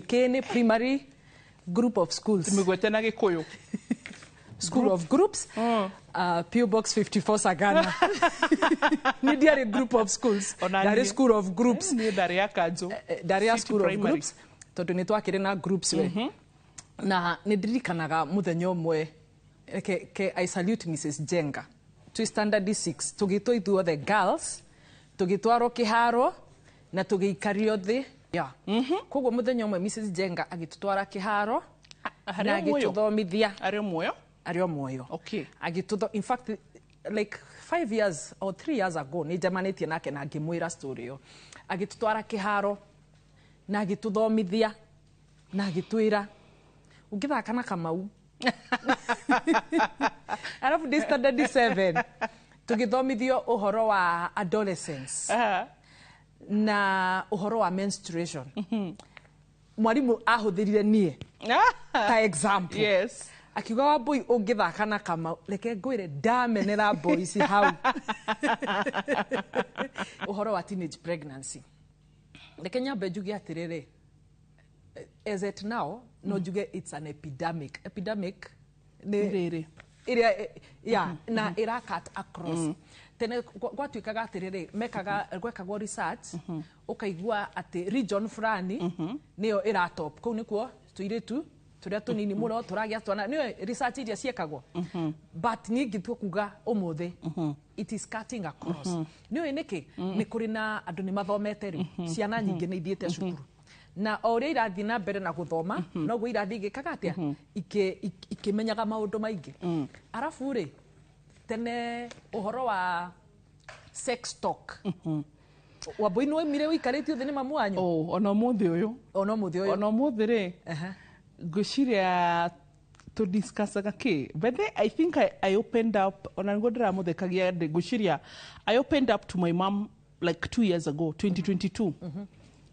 Kieni Primary Group of Schools. Mĩgwete na Gĩkũyũ. School of Groups, PO Box 54, Sagana. Nĩ ndiarĩ group of schools. Ona Ndarĩ niĩ. school of groups. Niĩ ndarĩ ya kanjũ. Ndarĩ ya City school of Primary. groups tondũ nĩ twakĩrĩ na groups we. Na nĩ ndirikanaga mũthenya ũmwe ke I salute Mrs Jenga, twĩ standard 6, tũgĩtwo ithuothe girls, tũgĩtwarwo kĩharo na tũgĩikario thĩ, yeah. Koguo mũthenya ũmwe Mrs Jenga agĩtũtwara kĩharo Harĩ na o muoyo? agĩtũthomithia. Arĩ o muoyo? Arĩ o muoyo. Agĩtũtho, in fact, like 5 years or 3 years ago nĩ njemanĩtie nake na ngĩmwĩra story ĩyo. Agĩtũtwara kĩharo na agĩtũthomithia na agĩtwĩra ũngĩthaka na Kamau, arabu ndĩ standard 7, tũgĩthomithio ũhoro wa adolescence na ũhoro wa menstruation. Mwarimũ ahũthĩrire niĩ ta example. Akiuga, "Wambui, ũngĩthaka na Kamau." Reke ngwĩre, ndamenera boys hau. Ũhoro wa teenage pregnancy, reke nyambe njuge atĩrĩrĩ, as at now no njuge it's an epidemic. Epidemic nĩ Rĩrĩ. Ĩrĩa ya na ĩra cut across. Tene gwatuĩkaga atĩrĩrĩ, mekaga gwekagwo research, ũkaigua atĩ region fulani nĩyo ĩra top, kũu nĩkuo tũirĩtu tũrĩa tũnini mũno tũragĩa twana, nĩyo research iria ciekagwo. But niĩ ingĩtua kuga ũmũthĩ it is cutting across. Nĩũĩ nĩkĩ? Nĩ kũrĩ na andũ nĩ mathomete rĩu, ciana nyingĩ nĩ ithiĩte cukuru, na o ũrĩa irathiĩ na mbere na gũthoma noguo irathiĩ igĩkaga atĩa, ikĩmenyaga maũndũ maingĩ. Arabu rĩ, tene ũhoro wa sex talk, Wambui, nĩ waumire ũikarĩtio thĩ nĩ mamu wanyu? Oh, ona ũmũthĩ ũyũ. Ona ũmũthĩ ũyũ? Ona ũmũthĩ rĩ, ngwĩciria tũdiscussaga kĩ, but then I think I opened up, ona nĩguo ndĩramũthekagia, ngwĩciria I opened up to my mom like 2 years ago, 2022,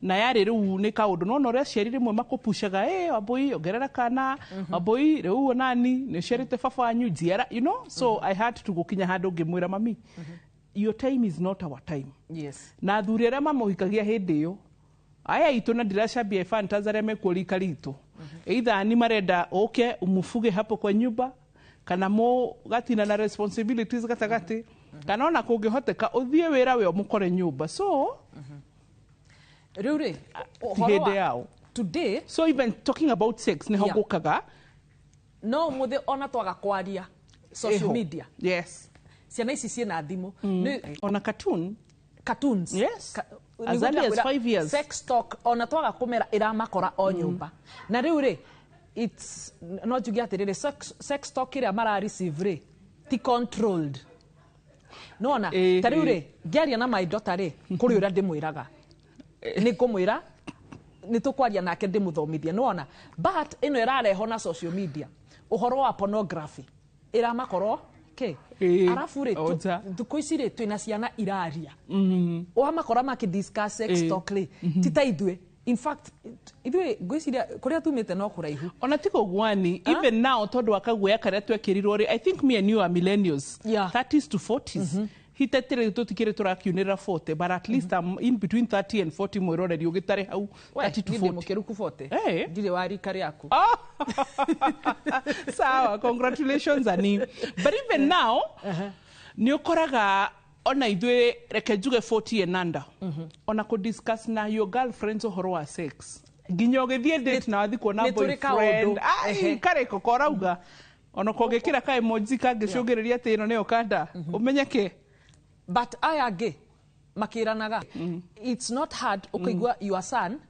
na yarĩ rĩu nĩ kaũndũ nona ũrĩa aciari rĩmwe makũpushaga, "Ĩ Wambui, ongerera kana. Wambui, rĩu onani nĩ ũciarĩte baba wanyu njiara." So I had to gũkinya handũ ngĩmwĩra, "Mami, your time is not our time." Na athuri arĩa mamũhikagia hĩndĩ ĩyo, aya itũ, na ndiracambia fantas arĩa mekuo rika ritũ, either ni marenda ũke umufuge hapo kwa nyumba kana mũgatina na responsibilities gatagatĩ, kana ona kũngĩhoteka ũthiĩ wĩra we ũmũkore nyũmba, so Rĩu rĩ, ti ũhoro hĩndĩ wa yao. Today So even talking about sex nĩho ngũkaga. No ũmũthĩ ona twaga kwaria social Ĩho. media, ciana ici ciĩna thimũ. Ona cartoon. Cartoons. Yes. As early as Nĩguo 5 years. Sex talk, ona twaga kũmera, ĩramakora o nyũmba. Na rĩu rĩ, it's no njuge atĩrĩrĩ, sex talk ĩrĩa mara receive rĩ, ti controlled. Nona ta rĩu rĩ, ngĩaria na my daughter rĩ, kũrĩ ũrĩa ndĩmwĩraga, nĩ ngũmwĩra nĩ tũkwaria nake ndĩmũthomithie, nĩwona? But ĩno ĩrarehwo na social media, ũhoro wa pornography ĩramakorwo kĩ. Arabu rĩ, Oja. thikũ ici rĩ, twĩna ciana iraria, wamakora makĩ discuss sex talk rĩ, ti ta ithuĩ. In fact, ithuĩ ngwĩciria kũrĩa tumĩte no kũraihu. Ona tiga ũguani, even now, tondũ wa kaguoya karĩa twekĩrirwo rĩ, I think me and you are millennials, 30s to 40s, hitetĩrĩ tũtikĩrĩ tũrakiunĩrĩra 40, but at least I'm in between 30 and 40, mwĩroreri ũgĩtarĩ hau. We, 30 to niĩ ndĩ 40. mũkĩru ku 40. Ndirĩ wa rika rĩaku. Oh. Sawa, congratulations ani. But even now nĩ ũkoraga ona ithuĩ, reke njuge 40 and under, ona kũ discuss na your girlfriends ũhoro wa sex, nginya ũgĩthiĩ date na wathiĩ kuona Nĩ tũrĩ boyfriend, kaũndũ. ai, karĩko korauga ona kũngĩkĩra ka emoji kangĩcũngĩrĩria atĩ ĩno nĩyo kanda ũmenye kĩ. But aya angĩ makĩranaga, it's not hard ũkaigua your son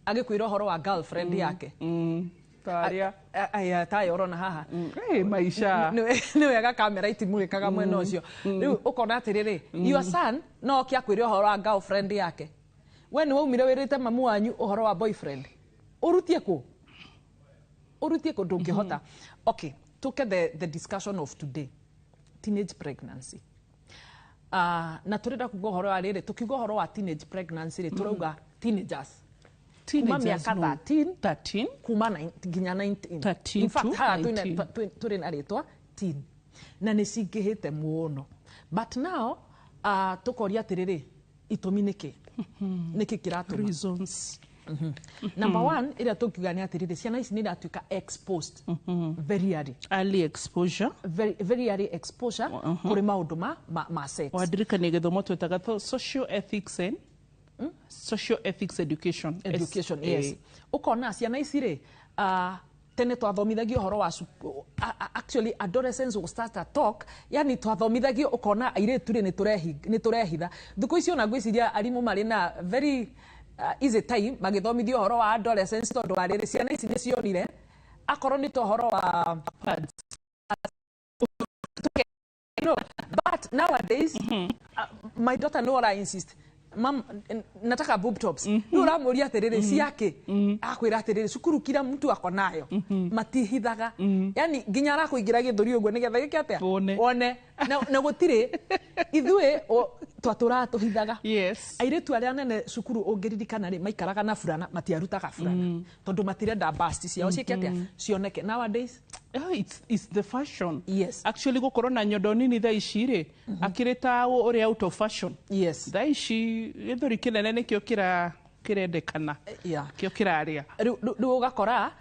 agĩkwĩra ũhoro wa girlfriend yake. Tarĩa. Aya tayo ũrona haha. Hey, maisha. Nĩ wega kamera itimũrĩkaga mwena ũcio. Rĩu ũkona atĩrĩrĩ, your son no oke akwĩre ũhoro wa girlfriend yake. We nĩ waumire wĩrĩte mamu wanyu ũhoro wa boyfriend? Ũrutie kũ? Ũrutie kũ? Ndũngĩhota. Okay, tuke the discussion of today, teenage pregnancy. Na tũrenda kuga ũhoro wa rĩrĩ, tũkiuga ũhoro wa teenage pregnancy rĩ, tũrauga teenagers kuma Teenagers, mĩaka no. 13 13. kuma nginya 19. 13 In fact, to haha twĩna 19. tũrĩ na rĩtwa teen na nĩ cingĩhĩte mũno. But now tũkoria atĩrĩrĩ, itũmi nĩkĩ? Nĩkĩ kĩratũma? Reasons. Number one ĩrĩa tũngiuga nĩ atĩrĩrĩ, ciana ici nĩ iratuĩka exposed very early. Early exposure. Very, very early exposure kũrĩ maũndũ ma sex. Wandirikania gĩthomo twĩtaga social ethics and social ethics education. Education, yes. Ũkona ciana ici rĩ, tene twathomithagio ũhoro wa actually adolescence will start a talk, yani twathomithagio ũkona airĩtu rĩ nĩ tũrehitha. Thikũ ici ona ngwĩciria arimũ marĩ na very easy time magĩthomithio ũhoro wa adolescence, tondũ wa rĩrĩ ciana ici nĩ cionire akorwo nĩ ta ũhoro wa pads. No, but nowadays my daughter no ora insist, "Mam, nataka boob tops." Rĩu ũramũria atĩrĩrĩ, ciake akwĩra atĩrĩrĩ, cukuru kila mtu ako nayo, matihithaga, yani nginya arakũingĩra gĩthũri ũguo nĩgetha gĩke atĩa? Wone. Wone. Na gũtirĩ ithuĩ twatũraga tũhithaga. Airĩtu arĩa anene cukuru ũngĩririkana rĩ, maikaraga na burana, matiarutaga burana tondũ matirenda basti ciao ciĩke atĩa? Cioneke. Nowadays Oh, it's the fashion. Yes. Actually gũkorwo na nyondo nini thaa ici rĩ, akĩrĩ ta ũrĩa out of fashion. Thaa ici gĩthũri kĩnene nĩkĩo kĩrendekana. Kĩo kĩrarĩa. Rĩu ũgakora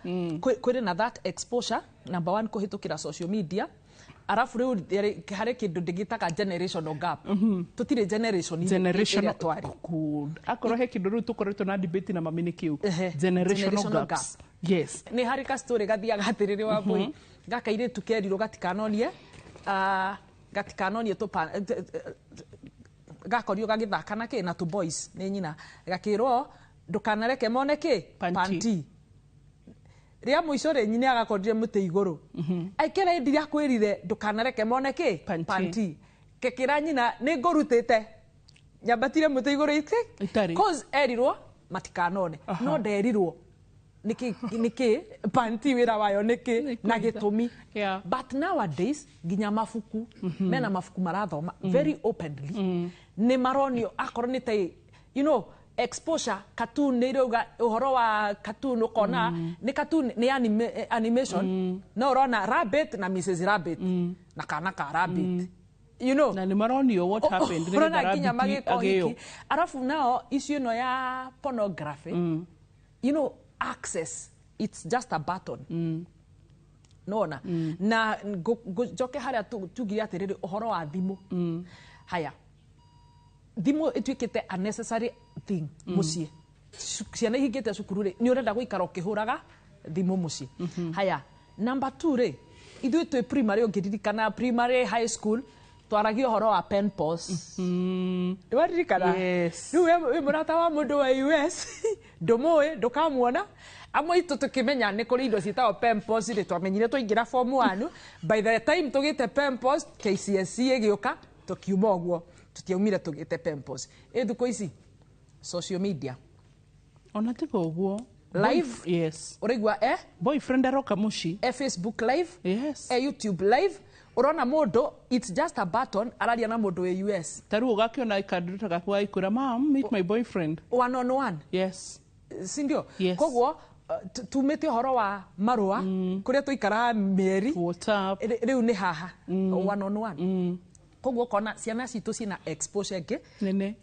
kwĩrĩ na that exposure number one kũhĩtũkĩra social media, arabu rĩu harĩ kĩndũ ndĩgĩtaga generational gap. Tũtirĩ generation generational ĩrĩa twarĩ. Good. Akorwo he kĩndũ rĩu tũkoretwo na debate na mami nĩ kĩu. Generational generational gaps, yes. Nĩ harĩ ka story gathiaga atĩrĩrĩ, wa mbũi gaka irĩtu kerirwo gatikanonie, gatikanonie gakorio gagĩthaka na kĩ na tũ boys nĩ nyina, gakĩrwo ndũkanareke mone kĩ? Panty. Panty. Rĩa mũico rĩ, nyina agakorire mũtĩ igũrũ aikĩra ĩndi akwĩrire ndũkanareke mone kĩ? Panty. Panty. Kĩkĩra nyina nĩ ngũrutĩte nyambatire mũtĩ igũrũ Itarĩ. cause erirwo matikanone, no nderirwo nĩkĩ nĩkĩ panty wĩra wayo nĩkĩ na gĩtũmi. But nowadays nginya mabuku, mena mabuku marathoma very openly, nĩ maronio akorwo nĩ ta exposure cartoon nĩ irauga ũhoro wa cartoon, ũkona nĩ cartoon, nĩ animation, no ũrona Rabbit na Mrs Rabbit na kana ka rabbit. Na nĩ maronio what happened nĩgetha Ũrona nginya rabbit magĩka agĩo. ũhiki, arabu nao issue ĩno ya pornography, access, it's just a button. Nona na njoke harĩa tugire atĩrĩrĩ, ũhoro wa thimũ. Haya, thimũ ĩtuĩkĩte a necessary thing mũciĩ. Ciana ihingĩte cukuru rĩ, nĩ ũrenda gũikara ũkĩhũraga thimũ mũciĩ. Haya, number two rĩ, ithuĩ twĩ primary, ũngĩririkana primary, high school, twaragia ũhoro wa pen pals. Nĩwaririkana? Yes. Rĩu wĩ mũrata wa mũndũ wa US, ndũmũĩ, ndũkamuona. Amwe itũ tũkĩmenya nĩ kũrĩ indo ciĩtagwo pen pals rĩ, twamenyire twaingĩra form 1. By the time tũgĩte pen pals, KCSE ĩgĩũka, tũkiuma ũguo, tũtiaumire tũgĩte pen pals. Ĩ thikũ ici social media Ona tiga ũguo. Live. Yes. Ũraigua Boyfriend aroka mũciĩ. Facebook live, YouTube live, ũrona mũndũ, it's just a button, araria na mũndũ wĩ US. Ta rĩu ũgakĩona kanduta gaku gagĩkwĩra, "Mam, meet my boyfriend." One on one. Sindio? Yes. Koguo tumĩte ũhoro wa marũa kũrĩa tũikaraga mĩeri. WhatsApp. Rĩu nĩ haha one on one. Koguo ũkona ciana citũ ciĩna exposure ĩngĩ nene,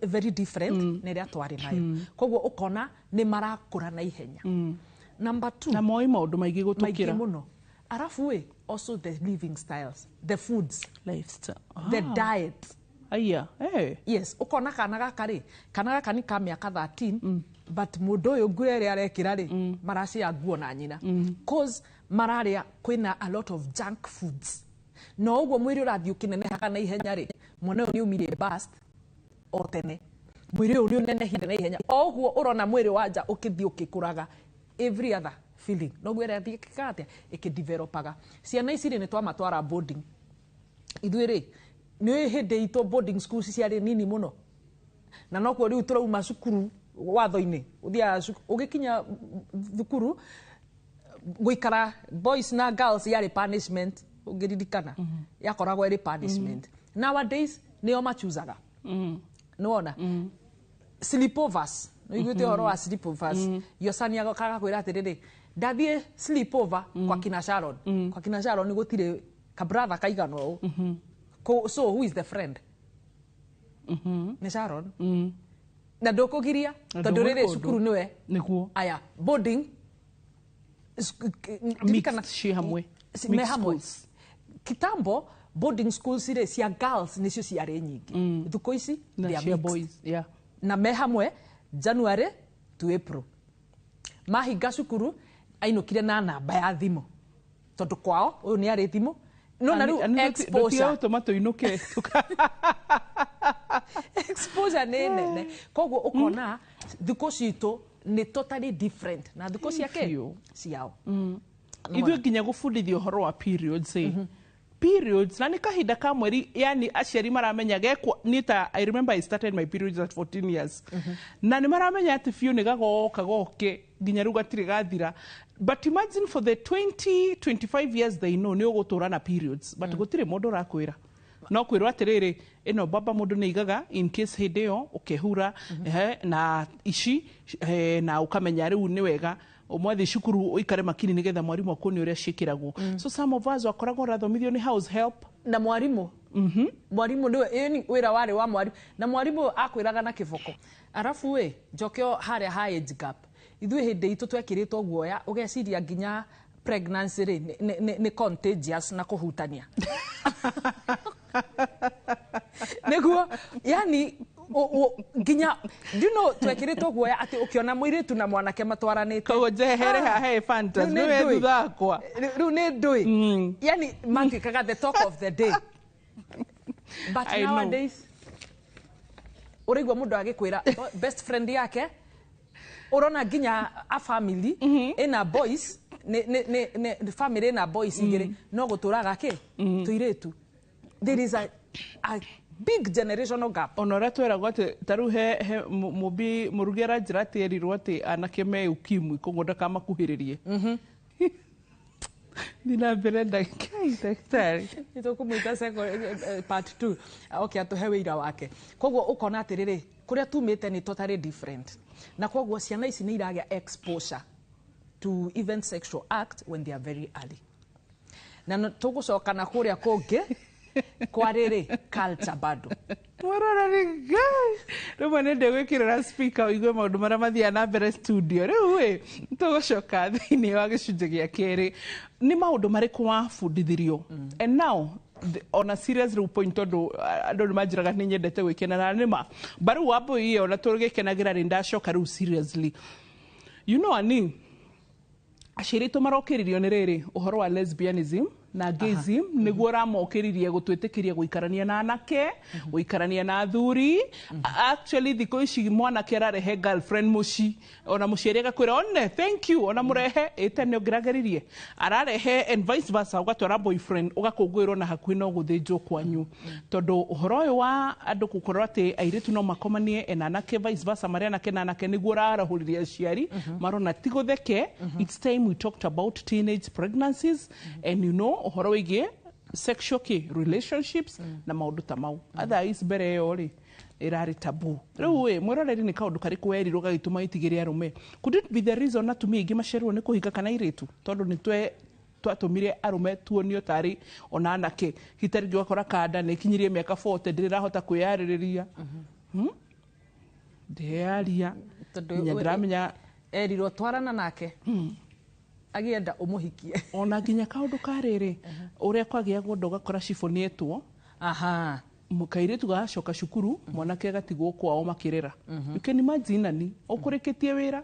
very different na ĩrĩa twarĩ nayo. Koguo ũkona nĩ marakũra na ihenya. Number two, na moĩ maũndũ maingĩ maingĩ gũtũkĩra. Mũno. Arabu ĩ also the living styles, the foods, lifestyle, the diet. Aya, eh. Yes, ũkona kana gaka rĩ, kana gaka nĩ ka mĩaka 13, but mũndũ ũyũ nguo ĩrĩa arekĩra rĩ, maracĩa nguo na nyina, cause mararĩa kwĩna a lot of junk foods, na ũguo mwĩrĩ ũrathiĩ ũkĩnenehaga na ihenya rĩ, mwana ũyũ nĩ umire bust o tene, mwĩrĩ ũyũ nĩ ũnenehire na ihenya. O ũguo ũrona mwĩrĩ wa nja ũkĩthiĩ ũkĩkũraga, every other feeling noguo ĩrathiĩ ĩkĩkaga atĩa? Ĩkĩdevelopaga. Ciana ici rĩ, nĩ twamatwara boarding. Ithuĩ rĩ, nĩ hĩndĩ itũ boarding schools ciarĩ nini mũno, na nokuo rĩu tũrauma cukuru watho-inĩ ũthiaga ũgĩkinya thukuru gũikara boys na girls yarĩ punishment. Ũngĩririkana, yakoragwo ĩrĩ punishment. Nowadays nĩo machuzaga. Nĩwona sleepovers, nĩũiguĩte ũhoro wa sleepovers? Your son agokaga kwĩra atĩrĩrĩ, ndathiĩ sleepover kwa kina Sharon. Kwa kina Sharon gũtirĩ kabratha kaigana ũũ. So who is the friend? Nĩ Sharon. Na ndũkũgiria Na tondũ rĩrĩ ndũgwĩka ũndũ. cukuru nĩwe. Nĩguo. Aya, boarding Mixed ciĩ hamwe. Me Mixed hamwe. schools. Kitambo boarding schools rĩ, cia girls nĩcio ciarĩ nyingĩ. Thikũ ici Na they are cia mixed. boys, yeah. Na me hamwe January to April. Mahinga cukuru ainũkire na namba ya thimũ tondũ kwao ũyũ nĩ arĩ thimũ no na rĩu exposure tũma tũinũke. Exposure nĩ nene, koguo ũkona thikũ citũ nĩ totally different na thikũ ciake Biũ. ciao. Ithuĩ nginya gũbundithio ũhoro wa periods, periods na nĩ kahinda ka mweri, yani aciari maramenya gekwo niĩ ta I remember I started my periods at 14 years, na nĩ maramenya atĩ biũ nĩ gagoka goke nginya rĩu gatirĩ gathira. But imagine for the 20 25 years they know nĩ ũgũtũra na periods, but gũtirĩ mũndũ ũrakwĩra, no kwĩrwo atĩrĩrĩ, ĩno baba mũndũ nĩ aigaga in case hĩndĩ ĩyo ũkehura, na ici, na ũkamenya rĩu nĩ wega ũmwathi cukuru ũikare makini nĩgetha mwarimũ akuonie ũrĩa ciĩkĩragwo. So some of us wakoragwo ũrathomithio nĩ house help. Na mwarimũ nĩwe, ĩni wĩra warĩ wa mwarimũ, na mwarimũ akwĩraga na kĩboko. Arabu ĩ njokeo harĩa ha age gap, ithuĩ hĩndĩ itũ twekĩrĩtwo guoya ũgeciria nginya pregnancy rĩ nĩ contagious na kũhutania nĩguo, yani nginya, do you know, twekĩrĩtwo guoya atĩ ũkĩona mũirĩtu na mwanake matwaranĩte. Koguo njehere haha he fantas. Rĩu nĩ nĩwe ndũĩ. thutha wakwa. Rĩu nĩ ndũĩ, yani matuĩkaga the talk of the day, but I know. nowadays ũraigua mũndũ agĩkwĩra best friend yake, ũrona nginya a family ĩna boys, nĩ family ĩna boys igĩrĩ no gũtũraga kĩ tũirĩtu. There is a big generational gap. Ona ũrĩa tweragwo atĩ ta rĩu he mũmbi mũrugi aranjĩra atĩ erirwo atĩ anake me ukimwi, koguo ndakamakuhĩrĩrie. Thiĩ na mbere, ndagĩtarĩ. Nĩtũkũmwĩta part 2, okay, atũhe wĩira wake. Koguo ũkona atĩrĩrĩ, kũrĩa tumĩte nĩ totally different, na koguo ciana ici nĩ iragĩa exposure to even sexual act when they are very early. Na tũgũcoka na kũrĩa kũngĩ kwa rĩrĩ culture bado. Mwarora ngai, rĩmwe nĩ ndĩgwĩkĩrĩra speaker ũigue maũndũ marĩa mathiaga na mbere studio. Rĩu ĩ tũgũcoka thĩinĩ wa gĩcunjĩ gĩa kerĩ, nĩ maũndũ marĩkũ wabundithirio? And now on a serious rĩu point, tondũ andũ nĩ manjĩraga nĩ nyendete gwĩkena na nĩma ba rĩu wambũi ona tũgĩkenagĩra rĩ, ndacoka rĩu seriously, you know, ani aciari aitũ marokĩririo nĩ rĩrĩ ũhoro wa lesbianism na gayism, nĩguo ũramokĩririe gũtwĩtĩkĩria gũikarania na anake, gũikarania na athuri. Actually thikũ ici mwanake ararehe girlfriend mũci, ona mũciari agakwĩra one thank you, ona mũrehe ĩte nĩ ũngĩrageririe ararehe, and vice versa, ũgatwara boyfriend ũgakũngũĩrwo na hakuhĩ no gũthĩnjwo kwanyu, tondũ ũhoro ũyũ wa andũ gũkorwo atĩ airĩtu no makomanie ena anake, vice versa marĩ anake na anake, nĩguo ũrarahũrĩria aciari marona ti gũtheke. It's time we talked about teenage pregnancies and, you know, ũhoro wĩgiĩ sexual kĩ relationships na maũndũ ta mau. Otherwise mbere ĩyo rĩ ĩrarĩ tabu. Rĩu ĩ mwĩroreri, nĩ kaũndũ karĩkũ werirwo gagĩtũma itigĩre arũme? Could it be the reason atumia aingĩ macerirwo nĩ kũhika kana airĩtu, tondũ nĩ twe twatũmire arũme tuonio tarĩ ona anake hita rĩngĩ ũgakora kanda nĩ ikinyirie mĩaka 40 ndĩrahota kwĩyarĩrĩria? Ndĩyaria Tondũ nginya ndĩramenya. Erirwo twarana nake agĩenda ũmũhikie. Ona nginya kaũndũ ka rĩrĩ ũrĩa kwagĩagwo nda, ũgakora cibũ nĩetwo, kairĩtu gagacoka cukuru, mwanake agatigwo kwao makĩrĩra. You can imagine, nani ũkũrĩkĩtie wĩra,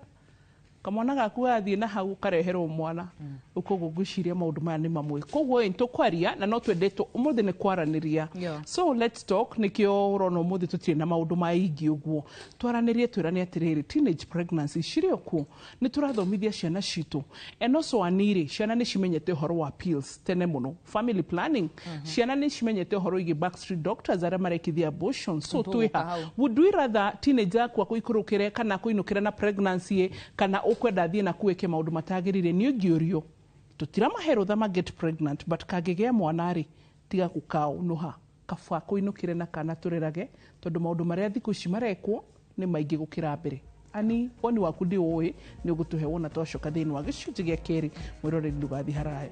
kamwana gaku gathiĩ na hau ũkareherwo mwana. Rĩu koguo ngwĩciria maũndũ maya nĩ mamwe, koguo ĩ tũkwaria na no twendetwo ũmũthĩ nĩ kwaranĩria. So let's talk. Nĩkĩo ũrona ũmũthĩ tũtirĩ na maũndũ maingĩ ũguo, twaranĩrie, twĩrane atĩrĩrĩ, teenage pregnancy cirĩ o kuo, nĩ tũrathomithia ciana citũ? And also anirĩ, ciana nĩ cimenyete ũhoro wa pills tene mũno, family planning, ciana nĩ cimenyete ũhoro wĩgiĩ backstreet doctors arĩa marekithia abortion, so Tũgũka twĩha hau. Would we rather teenager yaku akũikũrũkĩre kana akũinũkĩre na pregnancy ĩ, kana ũkwenda athiĩ na kuĩke maũndũ matagĩrĩire? Nĩ ũngĩũrio tũtiramahe rũtha ma get pregnant, but kangĩgĩa mwana rĩ, tiga gũkaũnũha, kaba kũinũkĩre na kana tũrerage, tondũ maũndũ marĩa thikũ ici marekwo nĩ maingĩ gũkĩra mbere. Ani woni waku ndiũĩ, nĩ ũgũtũhe wona twacoka thĩinĩ wa gĩcunjĩ gĩa kerĩ. Mwĩroreri, ndũgathiĩ haraya.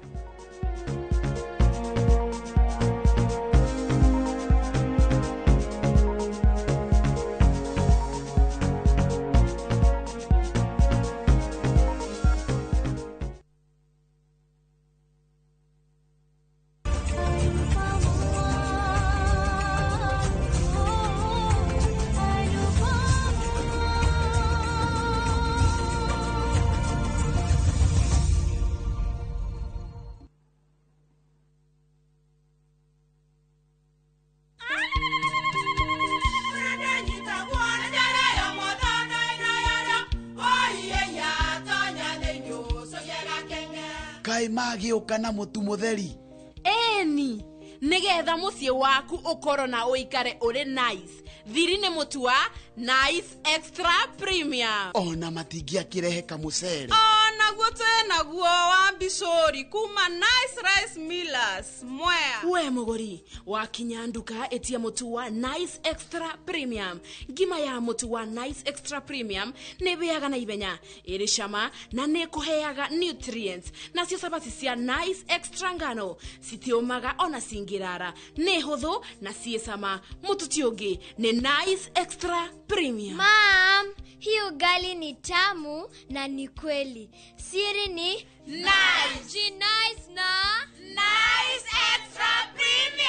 Kaĩ magĩũka na mũtu mũtheri? Eni nigetha muciĩ waku ũkorwo na ũikare ũrĩ nice, thiri nĩ mũtu wa Nice Extra Premium. Ona matingĩakĩrehe kamũcere. Onaguo twĩ naguo wa mbicũri kuma Nice Rice Millers Mwea. We mũgũri wakinya nduka, ĩtia mũtu wa Nice Extra Premium. Ngima ya mũtu wa Nice Extra Premium nĩ ĩhĩaga na ihenya, ĩrĩ cama na nĩ ĩkũheaga nutrients. Nacio cabaci cia Nice Extra ngano citiũmaga ona cingĩrara, nĩ hũthũ na ciĩ cama. Mũtu ti ũngĩ, nĩ Nice Extra Premium. Mom, hii ugali ni tamu na ni kweli. Siri ni Nice. Nice na Nice Extra Premium.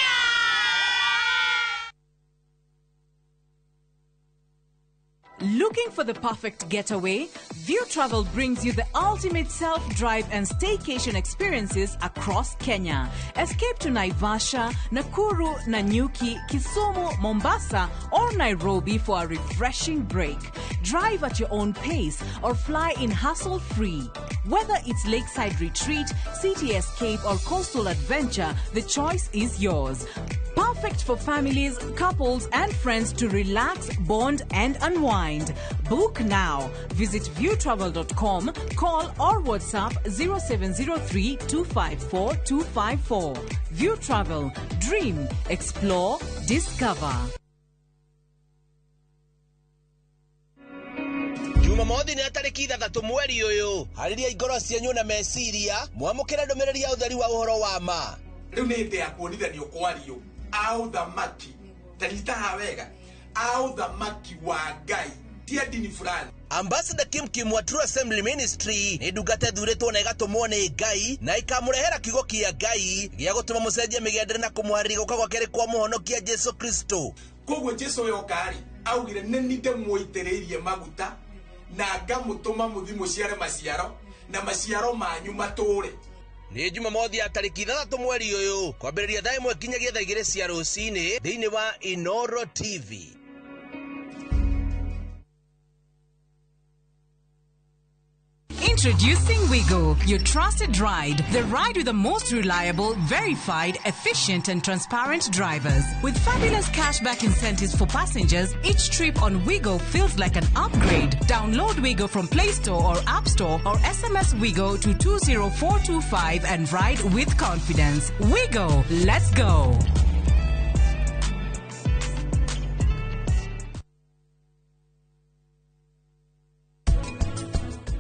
Looking for the perfect getaway? View Travel brings you the ultimate self-drive and staycation experiences across Kenya. Escape to Naivasha, Nakuru, Nanyuki, Kisumu, Mombasa, or Nairobi for a refreshing break. Drive at your own pace or fly in hassle-free. Whether it's lakeside retreat, city escape, or coastal adventure, the choice is yours. Perfect for families, couples, and friends to relax, bond, and unwind. Book now. Visit viewtravel.com, call or WhatsApp 0703 254 254. View Travel. Dream, explore, discover. Jumamothi nĩ tarĩki 6 mweri ũyũ. Harĩria ngoro cianyu na meciria mwamũkĩre ndũmĩrĩri ya ũtheri wa ũhoro wa ma. Rĩu nĩ hĩndĩ ya kuonithanio kwario a ũthamaki, taritaha wega, a ũthamaki wa Ngai, ti a ndini fulani. Ambassador Kim Kim wa True Assembly Ministry nĩ ndungata ĩthurĩtwo na ĩgatũmwo nĩ Ngai na ĩkamũrehera kiugo kĩa Ngai gĩa gũtũma mũcenjie mĩgendere na kũmũharĩria gũka gwa kerĩ kwa mũhonokia Jesu Kristo. Koguo Jesu yoka rĩ, augire nĩ niĩ ndĩmũitĩrĩirie maguta na ngamũtũma mũthiĩ mũciare maciaro na maciaro manyu matũre. Nĩ Jumamothi ya tarĩki 6 mweri ũyũ kwambĩrĩria thaa 1 nginyagia thaa 2 cia rũcinĩ thĩinĩ wa Inoro TV. Introducing Wigo, your trusted ride. The ride with the most reliable, verified, efficient, and transparent drivers. With fabulous cashback incentives for passengers, each trip on Wigo feels like an upgrade. Download Wigo from Play Store or App Store or SMS Wigo to 20425 and ride with confidence. Wigo, let's go.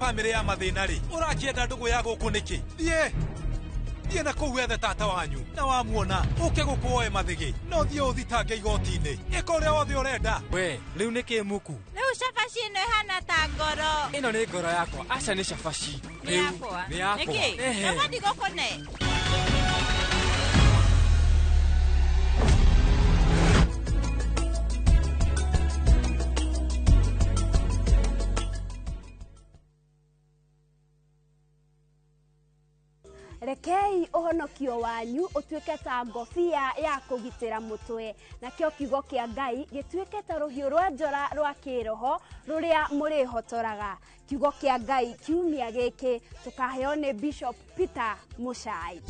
Bamĩrĩ ya mathĩna rĩ, ũrakĩenda ndũgũ ya gũkũ nĩkĩ? Thiĩ thiĩ na kũu wethe tata wanyu, na wamuona ũke gũkũ woe mathĩgĩ, no thiĩ ũthitange igoti-inĩ, ĩka ũrĩa wothe ũrenda. We rĩu nĩ kĩ muku? Rĩu cabaci ĩno ĩhana ta ngoro. Ĩno nĩ ngoro yakwa. Aca nĩ cabaci. Nĩ yakwa. Nĩ yakwa. Nĩkĩ? Naba ndigũkũne. Rekei ũhonokio wanyu ũtuĩke ta ngobia ya kũgitĩra mũtwe, nakĩo kiugo kĩa Ngai gĩtuĩke ta rũhiũ rwa njora rwa kĩroho rũrĩa mũrĩhotoraga. Kiugo kĩa Ngai kiumia gĩkĩ tũkaheo nĩ Bishop Peter Muchai.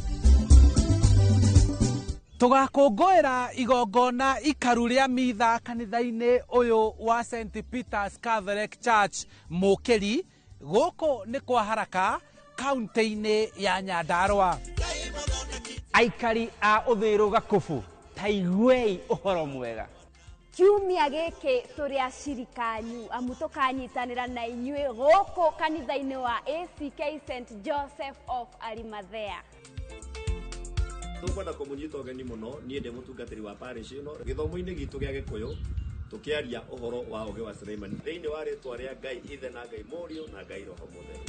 Tũgakũngũĩra igongona ikaru rĩa mitha kanitha-inĩ ũyũ wa St Peter's Catholic Church Mũkĩri, gũkũ nĩ kwa Haraka, kaunti-inĩ ya Nyandarua. Aikari a Uthiru Gakubu, ta iguei ũhoro mwega. Kiumia gĩkĩ tũrĩ acirika anyu, amu tũkanyitanĩra na inyuĩ gũkũ kanitha-inĩ wa ACK St Joseph of Arimathea. Tũkwenda kũmũnyita ũgeni mũno, niĩ ndĩ mũtungatĩri wa parish ĩno gĩthomo-inĩ gitũ gĩa Gĩkũyũ, tũkĩaria ũhoro wa ũgĩ wa Suleimani thĩinĩ wa rĩtwa rĩa Ngai Ithe na Ngai Mũriũ na Ngai Roho Mũtheru.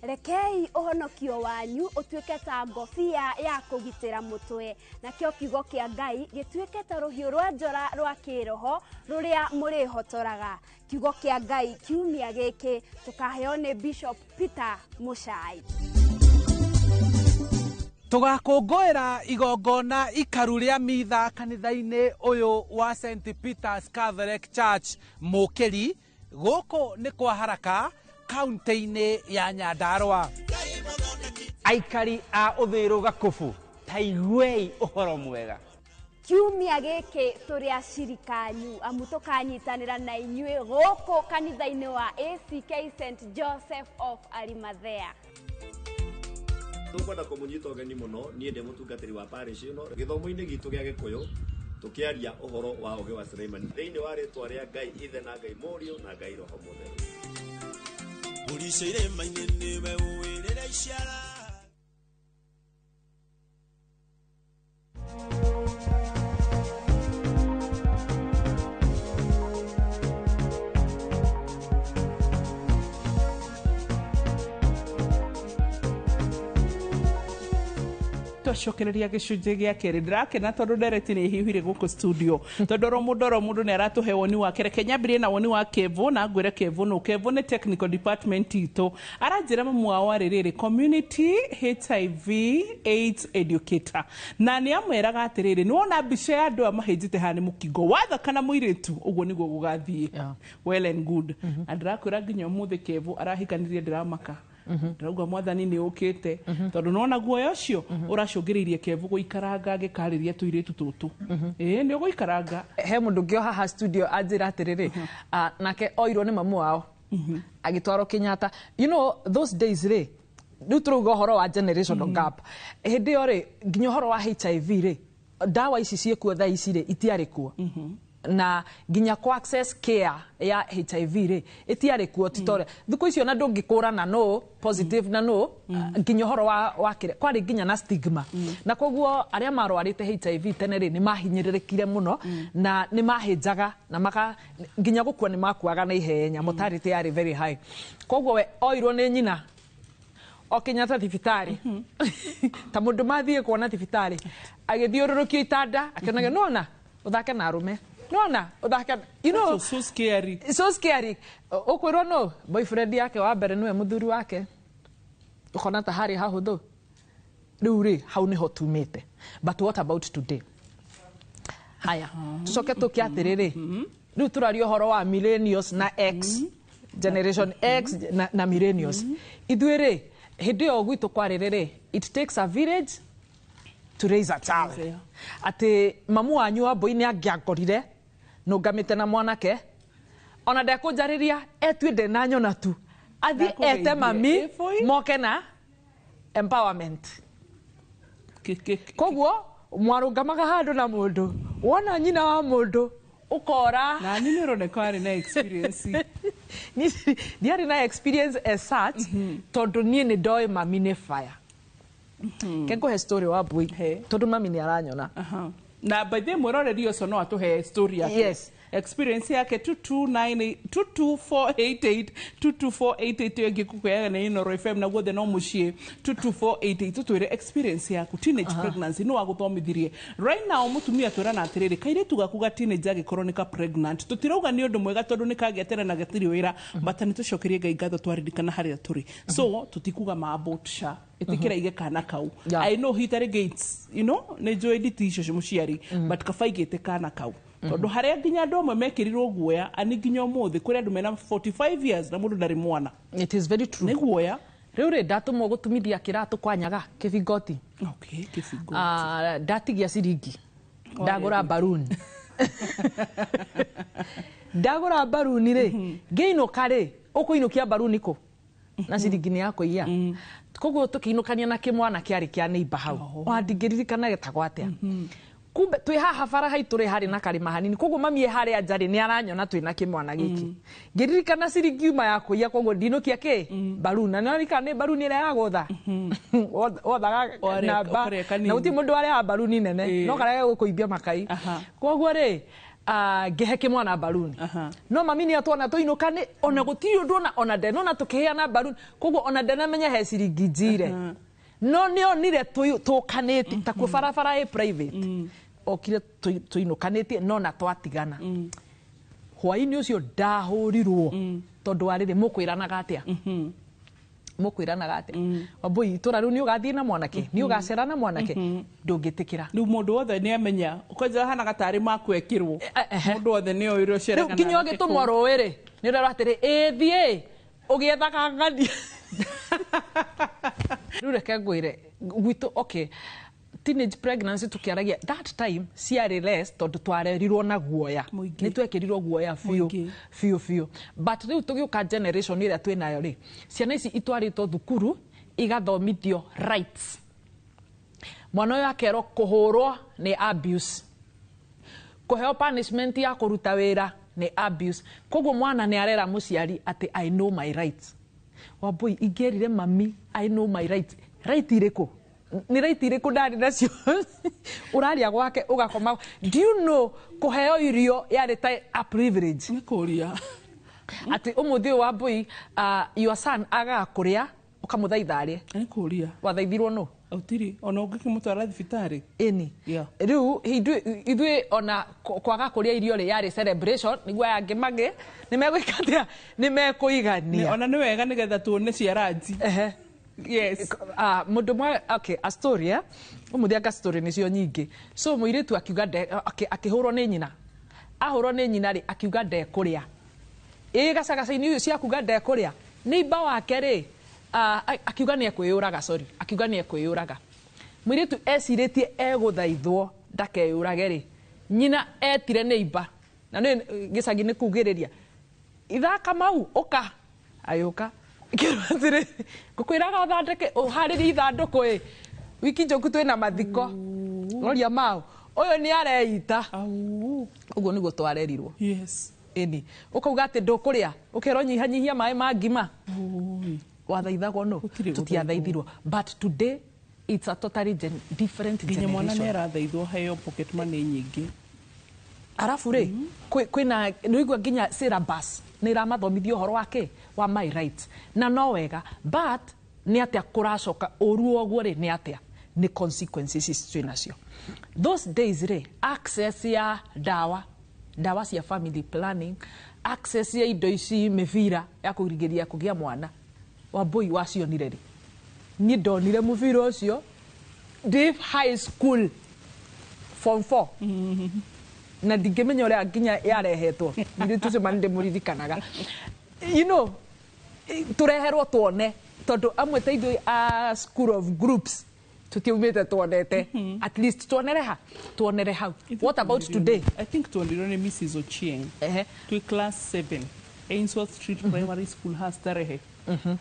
Rekei ũhonokio wanyu ũtuĩke ta ngobia ya kũgitĩra mũtwe, nakĩo kiugo kĩa Ngai gĩtuĩke ta rũhiũ rwa njora rwa kĩroho rũrĩa mũrĩhotoraga. Kiugo kĩa Ngai kiumia gĩkĩ tũkaheo nĩ Bishop Peter Muchai. Tũgakũngũĩra igongona ikaru rĩa mitha kanitha-inĩ ũyũ wa St Peters Catholic Church Mũkĩri, gũkũ nĩ kwa Haraka, kaunti-inĩ ya Nyandarua. Aikari a Uthiru Gakubu, ta iguei ũhoro mwega. Kiumia gĩkĩ tũrĩ acirika anyu, amu tũkanyitanĩra na inyuĩ gũkũ kanitha-inĩ wa ACK St Joseph of Arimathea. Tũkwenda kũmũnyita ũgeni mũno. Niĩ ndĩ mũtungatĩri wa parish ĩno. Gĩthomo-inĩ gitũ gĩa Gĩkũyũ, tũkĩaria ũhoro wa ũgĩ wa Suleimani, thĩinĩ wa rĩtwa rĩa Ngai Ithe na Ngai Mũriũ na Ngai Roho Mũtheru. Ũrice irĩma-inĩ nĩwe ũĩrĩra iciara. Twacokereria gĩcunjĩ gĩa kerĩ. Ndĩrakena tondũ ndereti nĩ ĩhiũhire gũkũ studio, tondũ oro mũndũ nĩ aratũhe woni wake. Reke nyambĩrĩrie na woni wa Kevo, na ngwĩre Kevo nũ. Kevo nĩ technical department itũ. Aranjĩra mamu wao arĩ rĩrĩ community HIV AIDS educator, na nĩ amwĩraga atĩrĩrĩ, nĩ wona mbica ya andũ aya mahĩnjĩte haha nĩ mũkingo wathaka na mũirĩtu, ũguo nĩguo gũgathiĩ. Well and good. Na ndĩrakwĩra nginya ũmũthĩ Kevo arahikanirie, ndĩramaka, ndĩrauga Mwathani nĩ ũkĩte, tondũ nona guoya ũcio ũracũngĩrĩirie Kevo gũikaranga agĩkarĩria tũirĩtu tũtũ. Ĩĩ, nĩ ũgũikaranga. He mũndũ ũngĩ o haha studio anjĩra atĩrĩrĩ, nake oirwo nĩ mamu wao agĩtwarwo Kenyatta. You know those days rĩ, rĩu tũrauga ũhoro wa generational gap. Hĩndĩ ĩyo rĩ, nginya ũhoro wa HIV rĩ, ndawa ici ciĩkuo thaa ici rĩ, itiarĩ kuo, na nginya ku access care ya HIV rĩ, ĩtiarĩ kuo. Ti torĩa thikũ icio na ndũngĩkũrana no positive na no nginya ũhoro wa kĩrĩa kwarĩ nginya na stigma, na koguo arĩa marwarĩte HIV tene rĩ, nĩ mahinyĩrĩrĩkire mũno na nĩ mahĩnjaga na maka nginya gũkua nĩ makuaga na ihenya. Mortality yarĩ very high. Koguo we oirwo nĩ nyina o Kenyatta thibitarĩ, ta mũndũ mathiĩ kuona thibitarĩ, agĩthiũrũrũkio itanda akĩonaga, nona ũthake na arũme, nona ũthake So, so scary. So scary. Ũkwĩrwo no boyfriend yake wa mbere nĩwe mũthuri wake, ũkona ta harĩ hahũthũ. Rĩu rĩ, hau nĩho tumĩte. But what about today? Haya, tũcoke tũke atĩrĩrĩ, rĩu tũraria ũhoro wa millennials na X generation X na millennials. Ithuĩ rĩ, hĩndĩ ĩyo gwitũ kwarĩ rĩrĩ, it takes a village to raise a child. Atĩ mamu wanyu wa mbũi nĩ angĩangorire nũngamĩte na mwanake, ona ndekũnjarĩria, etue ndenanyona tu, athiĩ Ndakũgeithie. ete mami moke na empowerment. Koguo mwarũngamaga handũ na mũndũ, wona nyina wa mũndũ ũkora. Na nĩ ũroneka warĩ na experience. Ndiarĩ na experience as such, tondũ niĩ nĩ ndoĩ mami nĩ fire. Ke ngũhe story wa mbui, tondũ mami nĩ aranyona. Na by the way, mwĩroreri ũcio no atũhe story yake, experience yake. 229 22488, 22488. Ĩyo ĩngĩ kũkũheaga nĩ Inooro FM, na guothe no mũciĩ. 22488, tũtwĩre experience yaku, teenage pregnancy, nĩ wagũthomithirie. Right now mũtumia twĩrana atĩrĩrĩ, kairĩtu gaku ga teenage angĩkorwo nĩ ka pregnant, tũtirauga nĩ ũndũ mwega tondũ nĩ kagĩa tene na gatirĩ wĩra, but nĩ tũcokerie Ngai ngatho twaririkana harĩa tũrĩ. So tũtikuga ma about sha ĩtĩkĩra ige kana kau. I know hita rĩngĩ it's, nĩ njũĩ nditi icio cia mũciari, but kaba igĩte kana kau, tondũ harĩa nginya andũ amwe mekĩrirwo guoya, ani nginya ũmũthĩ kũrĩ andũ mena 45 years na mũndũ ndarĩ mwana. It is very true. Nĩ guoya. Rĩu rĩ, ndatũmwo gũtumithia kĩratũ kwa Nyaga Kĩbingoti. Okay, Kĩbingoti. Ah, ndatigia ciringi, ndagũra baruni. Ndagũra baruni rĩ, ngĩinũka rĩ, ũkũinũkia baruni kũ na ciringi nĩ ya kũiya? Koguo tũkĩinũkania na kĩmwana kĩarĩ kĩa neighbor hau, ona ndingĩririkana getagwo atĩa. Kumbe twĩ haha bara haitũ rĩ, harĩ na karĩma hanini, koguo mami e harĩa nja rĩ, nĩ aranyona twĩ na kĩmwana gĩkĩ. Ngĩririkana ciringi yuma ya kũiya, koguo ndinũkia kĩ baruni, na nĩwaririkana nĩ baruni ĩrĩa ya gũtha wothaga namba ũkarĩa kanini. Na gũtirĩ mũndũ warĩaga baruni nene, no karĩa gũkũimbia makai. Koguo rĩ, ngĩhe kĩmwana baruni, no mami nĩ atwona tũinũkane, ona gũtirĩ ũndũ ona ndenona tũkĩheana baruni, koguo ona ndenamenya he ciringi njire, no nĩ onire tũkanĩtie takuo barabara ĩ private, okire tũinũkanĩtie, no na twatigana hwaĩ-inĩ ũcio ndahũrirwo, tondũ wa rĩrĩ, mũkwĩranaga atĩa? Mũkwĩranaga atĩa? Wambui, itũra rĩu nĩ ũgathiĩ na mwanake, nĩ ũgacera na mwanake, ndũngĩtĩkĩra. Rĩu mũndũ wothe nĩ amenya kwanja hanaga tarĩ makwekĩrwo, mũndũ wothe nĩ oĩ ũrĩa Rĩu ũceraga nginya na anake ũgĩtũmwo kũu. Rũĩ rĩ, nĩ ũrerwo atĩrĩ, ĩthiĩ ũgĩethaga ng'ania. Rĩu reke ngwĩre gwitũ, okay, teenage pregnancy tũkĩaragia that time ciarĩ less tondũ twarerirwo na guoya, nĩ twekĩrirwo guoya biũ biũ biũ. But rĩu tũgĩũka generation ĩrĩa twĩnayo rĩ, ciana ici itwarĩtwo thukuru igathomithio rights. Mwana ũyũ akerwo kũhũrwo nĩ abuse, kũheo punishment ya kũruta wĩra nĩ abuse. Koguo mwana nĩ arera mũciari atĩ, "I know my rights." Wambui, ingĩerire mami, "I know my rights," right irĩkũ? Nĩ right irĩkũ ndarĩ nacio? Ũraria gwake, ũgakoma. Do you know kũheo irio yarĩ ta a privilege? Nĩ kũria. Atĩ ũmũthĩ ũyũ, Wambui, your son agaga kũrĩa, ũkamũthaitha arĩe. Nĩ kũria. Wathaithirwo nũ? Ũtirĩ ona ũngĩkĩmũtwara thibitarĩ. Ĩni. Rĩu ithuĩ ona kwaga kũrĩa irio rĩ, yarĩ celebration, nĩguo aya angĩ mangĩ nĩ megwĩka atĩa? Nĩ mekũigania. Ona nĩ wega nĩgetha tuone ciaranji. Yes. Ah, mũndũ mwe, okay, a story, eh? Ũmũthĩ anga story nĩcio nyingĩ. So mũirĩtu akiuga akĩhũrwo nĩ nyina. Ahũrwo nĩ nyina rĩ, akiuga ndekũrĩa. Ĩ gacagaca-inĩ ũyũ cia kuga ndekũrĩa, neighbor wake rĩ, akiuga nĩ ekwĩyũraga, sorry, akiuga nĩ ekwĩyũraga. Mũirĩtu ecirĩtie egũthaithwo ndakeyũrage rĩ, nyina etire neighbor, na nĩ gĩcagi nĩ kugĩrĩria ithaka mau, ũka agĩũka kĩrwo atĩrĩ, ngũkwĩraga ũthondeke, ũharĩrie ithandũkũ, ĩ wiki njũku twĩna mathiko. Roria mau, ũyũ nĩ areita. Ũguo nĩguo twarerirwo. Ĩni ũkauga atĩ ndũkũrĩa, ũkerwo nyihanyihia maĩ ma ngima. Wathaithagwo nũ? Tũtiathaithirwo. But today it's a totally different Nginya mwana nĩ generation. Arathaithwo heo pocket money nyingĩ. Arabu rĩ, kwĩna nĩũigua nginya syllabus nĩ ĩramathomithia ũhoro wa kĩ, wa my rights, na no wega, but nĩ atĩa kũracoka ũru ũguo rĩ? Nĩ atĩa? Nĩ consequences ici twĩ nacio. Those days rĩ, access ya ndawa cia family planning, access ya indo ici, mĩbira ya kũrigĩrĩria kũgĩa mwana, Wambui, wacionire rĩ? Niĩ ndonire mũbira ũcio ndĩ high school, form 4, na ndingĩmenya ũrĩa nginya yarehetwo. Mũirĩtu ũcio ma nĩndĩmũririkanaga. Tũreherwo tuone, tondũ amwe ta ithuĩ a school of groups tũtiaumĩte tuonete, at least tuonere ha, tuonere hau. What about today? I think tuonirwo nĩ Mrs Ochieng twĩ class 7, Ainsworth Street Primary School, ha Starehe.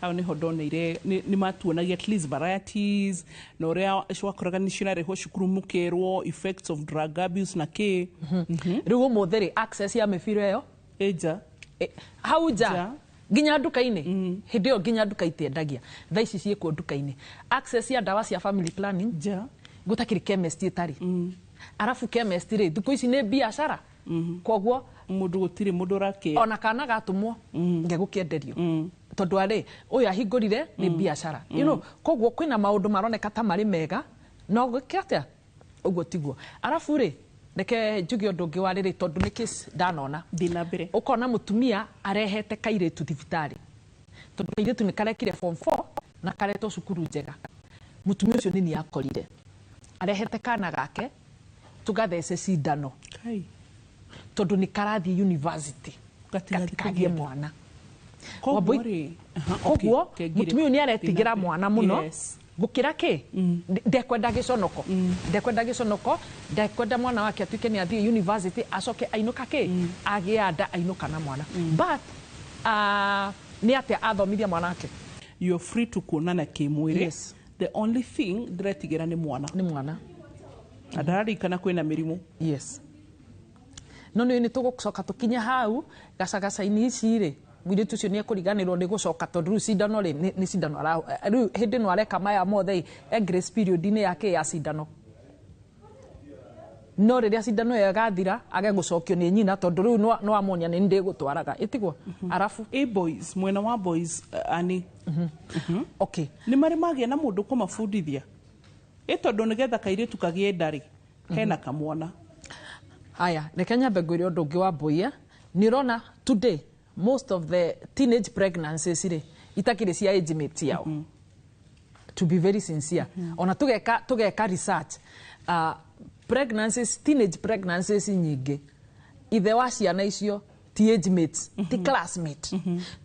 Hau niho ndoneire nĩ matuonagia at least varieties na ũrĩa wakoraga nĩ cirarehwo cukuru, mũkerwo effects of drug abuse na kĩ. Rĩu ũmũthĩ rĩ, access ya mĩbira ĩyo ĩnja. Hau nja, nginya nduka-inĩ. Hĩndĩ ĩyo nginya nduka itiendagia, thaa ici ciĩkuo nduka-inĩ. Access ya ndawa cia family planning nja, gũtakĩrĩ chemist ĩtarĩ. Arabu chemist rĩ, thikũ ici nĩ biacara, koguo mũndũ gũtirĩ mũndũ ũrakĩa. Ona kana gatũmwo ngegũkĩenderio, tondũ arĩ ũyũ ahingũrire nĩ biacara. Koguo kwĩna maũndũ maroneka ta marĩ mega, no gwĩke atĩa, ũguo tiguo. Arabu rĩ, reke njuge ũndũ ũngĩ wa rĩrĩ, tondũ nĩ case ndanona. Thiĩ na mbere. Ũkona mũtumia arehete kairĩtu thibitarĩ, tondũ kairĩtu nĩ karekire form 4 na karetwo cukuru njega. Mũtumia ũcio nĩ akorire arehete kana gake tũgathece cindano Kai. tondũ nĩ karathiĩ university, gatikagĩe mwana. Koguo rĩ, aha, okay, Koguo kengire. mũtumia ũyũ nĩ aretigĩra Thiĩ na mbere. mwana mũno gũkĩra kĩ, ndekwenda gĩconoko, ndekwenda gĩconoko, ndekwenda mwana wake atuĩke nĩ athiĩ university acoke ainũka kĩ, agĩa nda, ainũka na mwana. But nĩ atĩa athomithia mwana wake? You're free to kuonana kĩmwĩrĩ. The only thing ndĩretigĩra nĩ mwana. Nĩ mwana. Na ndararikana kwĩna mĩrimũ. Yes, no nĩ tũgũcoka tũkinye hau gacagaca-inĩ ici rĩ, mũirĩtu ũcio nĩ ekũriganĩrwo nĩ gũcoka, tondũ rĩu cindano rĩ, nĩ cindano rĩu hĩndĩ ĩno areka maya mothe ĩ, e grace period-inĩ yake ya cindano. No rĩrĩa cindano ĩyo ĩgathira, age gũcokio nĩ nyina, tondũ rĩu no amonia nĩ ndĩgũtwaraga ĩtigwo arabu. Ĩ boys, mwena wa boys, ani? Okay. Nĩ marĩ magĩa na mũndũ kũmabundithia, ĩ tondũ nĩgetha kairĩtu kagĩe nda rĩ, hena kamwana. Haya, reke nyambe ngwĩre ũndũ ũngĩ wa mbũiya. Nĩ ũrona today most of the teenage pregnancies rĩ, Itakĩrĩ cia age mate yao, to be very sincere. Ona tũgeka research, pregnancies, teenage pregnancies nyingĩ, ithe wa ciana icio ti age mates, ti classmate,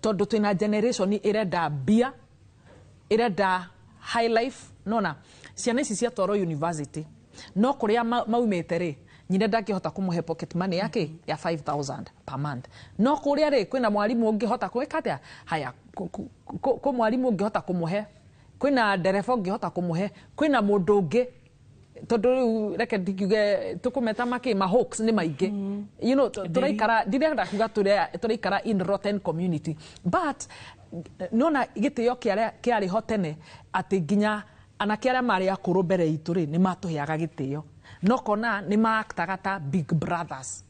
tondũ twĩna generation ĩrenda mbia, ĩrenda high life. Nona ciana ici ciatwarwo university, no kũrĩa maumĩte rĩ, nyina ndangĩhota kũmũhe pocket money yake ya 5000 per month, no kũrĩa rĩ, kwĩna mwarimũ ũngĩhota gwĩka atĩa? Haya, kũ mwarimũ ũngĩhota kũmũhe, kwĩna ndereba ũngĩhota kũmũhe, kwĩna mũndũ ũngĩ, tondũ rĩu reke ndikiuge tũkũmeta makĩ ma hoax nĩ maingĩ. Tũraikara, ndirenda kuga tũraikara in rotten community, but nona gĩtĩo kĩarĩa kĩarĩ ho tene, atĩ nginya anake arĩa marĩ akũrũ mbere itũ rĩ, nĩ matũheaga gĩtĩo, no kona nĩ maaktaga ta big brothers.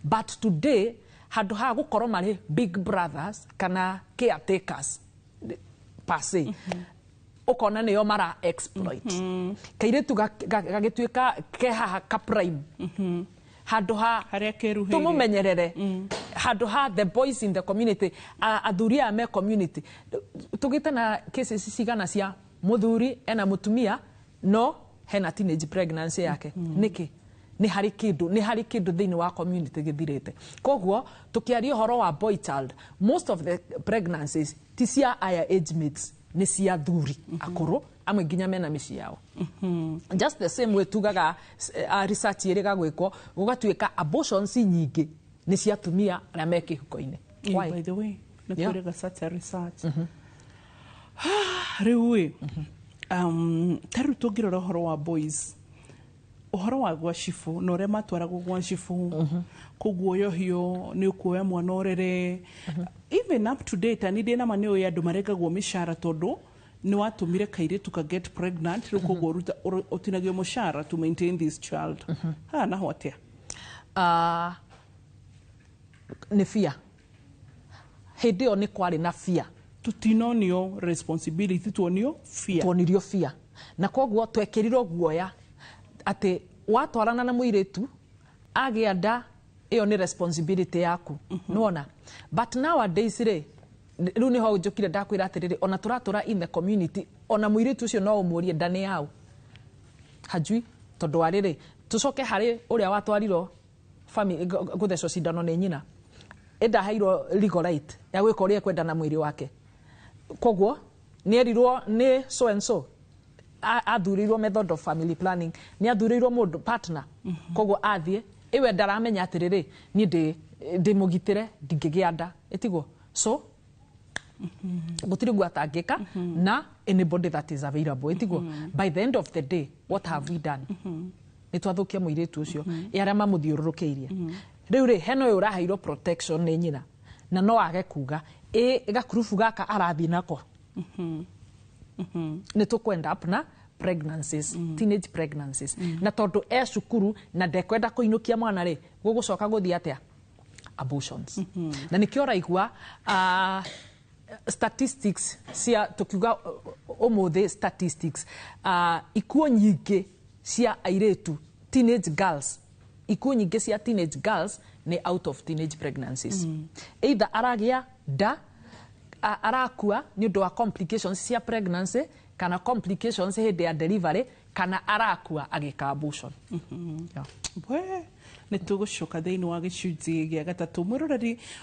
But today, handũ ha gũkorwo marĩ big brothers kana caretakers per se, ũkona nĩo mara exploit kairĩtu gagĩtuĩka ke haha ka prime, handũ ha Harĩa keruhĩire. Tũmũmenyerere, handũ ha the boys in the community, athuri aya me community. Tũgĩte na cases cigana cia mũthuri ena mũtumia no hena teenage pregnancy yake? Nĩkĩ? Nĩ harĩ kĩndũ thĩinĩ wa community gĩthirĩte. Koguo tũkĩaria ũhoro wa boy child, most of the pregnancies ti cia aya age mates, nĩ cia thuri akũrũ, amwe nginya mena mĩciĩ yao. Just the same way tugaga, research ĩrĩga gwĩkwo, gũgatuĩka abortions nyingĩ nĩ cia atumia arĩa me kĩhuko-inĩ. Why? By the way, nĩ kwĩrĩga such a research rĩu ĩ, ta rĩu tũngĩrora ũhoro wa boys, ũhoro wa gwa cibũ na ũrĩa matwaragwo gwa cibũ kũguoyohio nĩ ũkuoya mwana ũrere, even up to date ani ndĩ nama nĩ ũĩ andũ marengagwo mĩcara tondũ nĩ watũmire kairĩtu ka get pregnant, rĩu koguo ũtinagio mũcara to maintain this child. Haha naho atĩa? Nĩ fear. Hĩndĩ ĩyo nĩ kwarĩ na fear. Tũtinonio responsibility, tuonio fear. Tuonirio fear, na koguo twekĩrirwo guoya atĩ watwarana na mũirĩtu agĩa nda, ĩyo nĩ responsibility yaku. Nĩwona? But nowadays rĩ, rĩu nĩho njũkire ndakwĩra atĩrĩrĩ, ona tũratũra in the community, ona mũirĩtu ũcio no ũmũrie nda nĩ yaũ, hajui, tondũ wa rĩrĩ, tũcoke harĩ ũrĩa watwarirwo gũthecwo cindano nĩ nyina, ĩndaheirwo legal right ya gwĩka ũrĩa ekwenda na mwĩrĩ wake. Koguo nĩ erirwo nĩ so and so, athurĩirwo method of family planning, nĩ athurĩirwo mũndũ partner. Koguo athiĩ ĩwe ndaramenya atĩrĩrĩ, niĩ ndĩ mũgitĩre, ndingĩgĩa nda, ĩtiguo? So gũtirĩ guo atangĩka na anybody that is available, ĩtiguo? By the end of the day, what have we done? Nĩ twathũkia mũirĩtu ũcio, ĩ arĩa mamũthiũrũrũkĩirie rĩu rĩ, hena ũyũ ũraheirwo protection nĩ nyina na no age kuga ĩ gakurubu gaka arathiĩ nako, nĩ tũkwenda up na pregnancies, teenage pregnancies, na tondũ e cukuru na ndekwenda kũinũkia mwana rĩ, gũgũcoka gũthiĩ atĩa? Abortions. Na nĩkĩo ũraigua statistics cia tukiuga ũmũthĩ statistics, ikuũ nyingĩ cia airĩtu, teenage girls, ikuũ nyingĩ cia teenage girls nĩ out of teenage pregnancies. Either aragĩa nda, arakua nĩ ũndũ wa complications cia pregnancy kana complications hĩndĩ ya delivery, kana arakua agĩka abortion. Yeah. We nä tå gå coka thä inä wa gä cunjä gä a gatatå. Mwä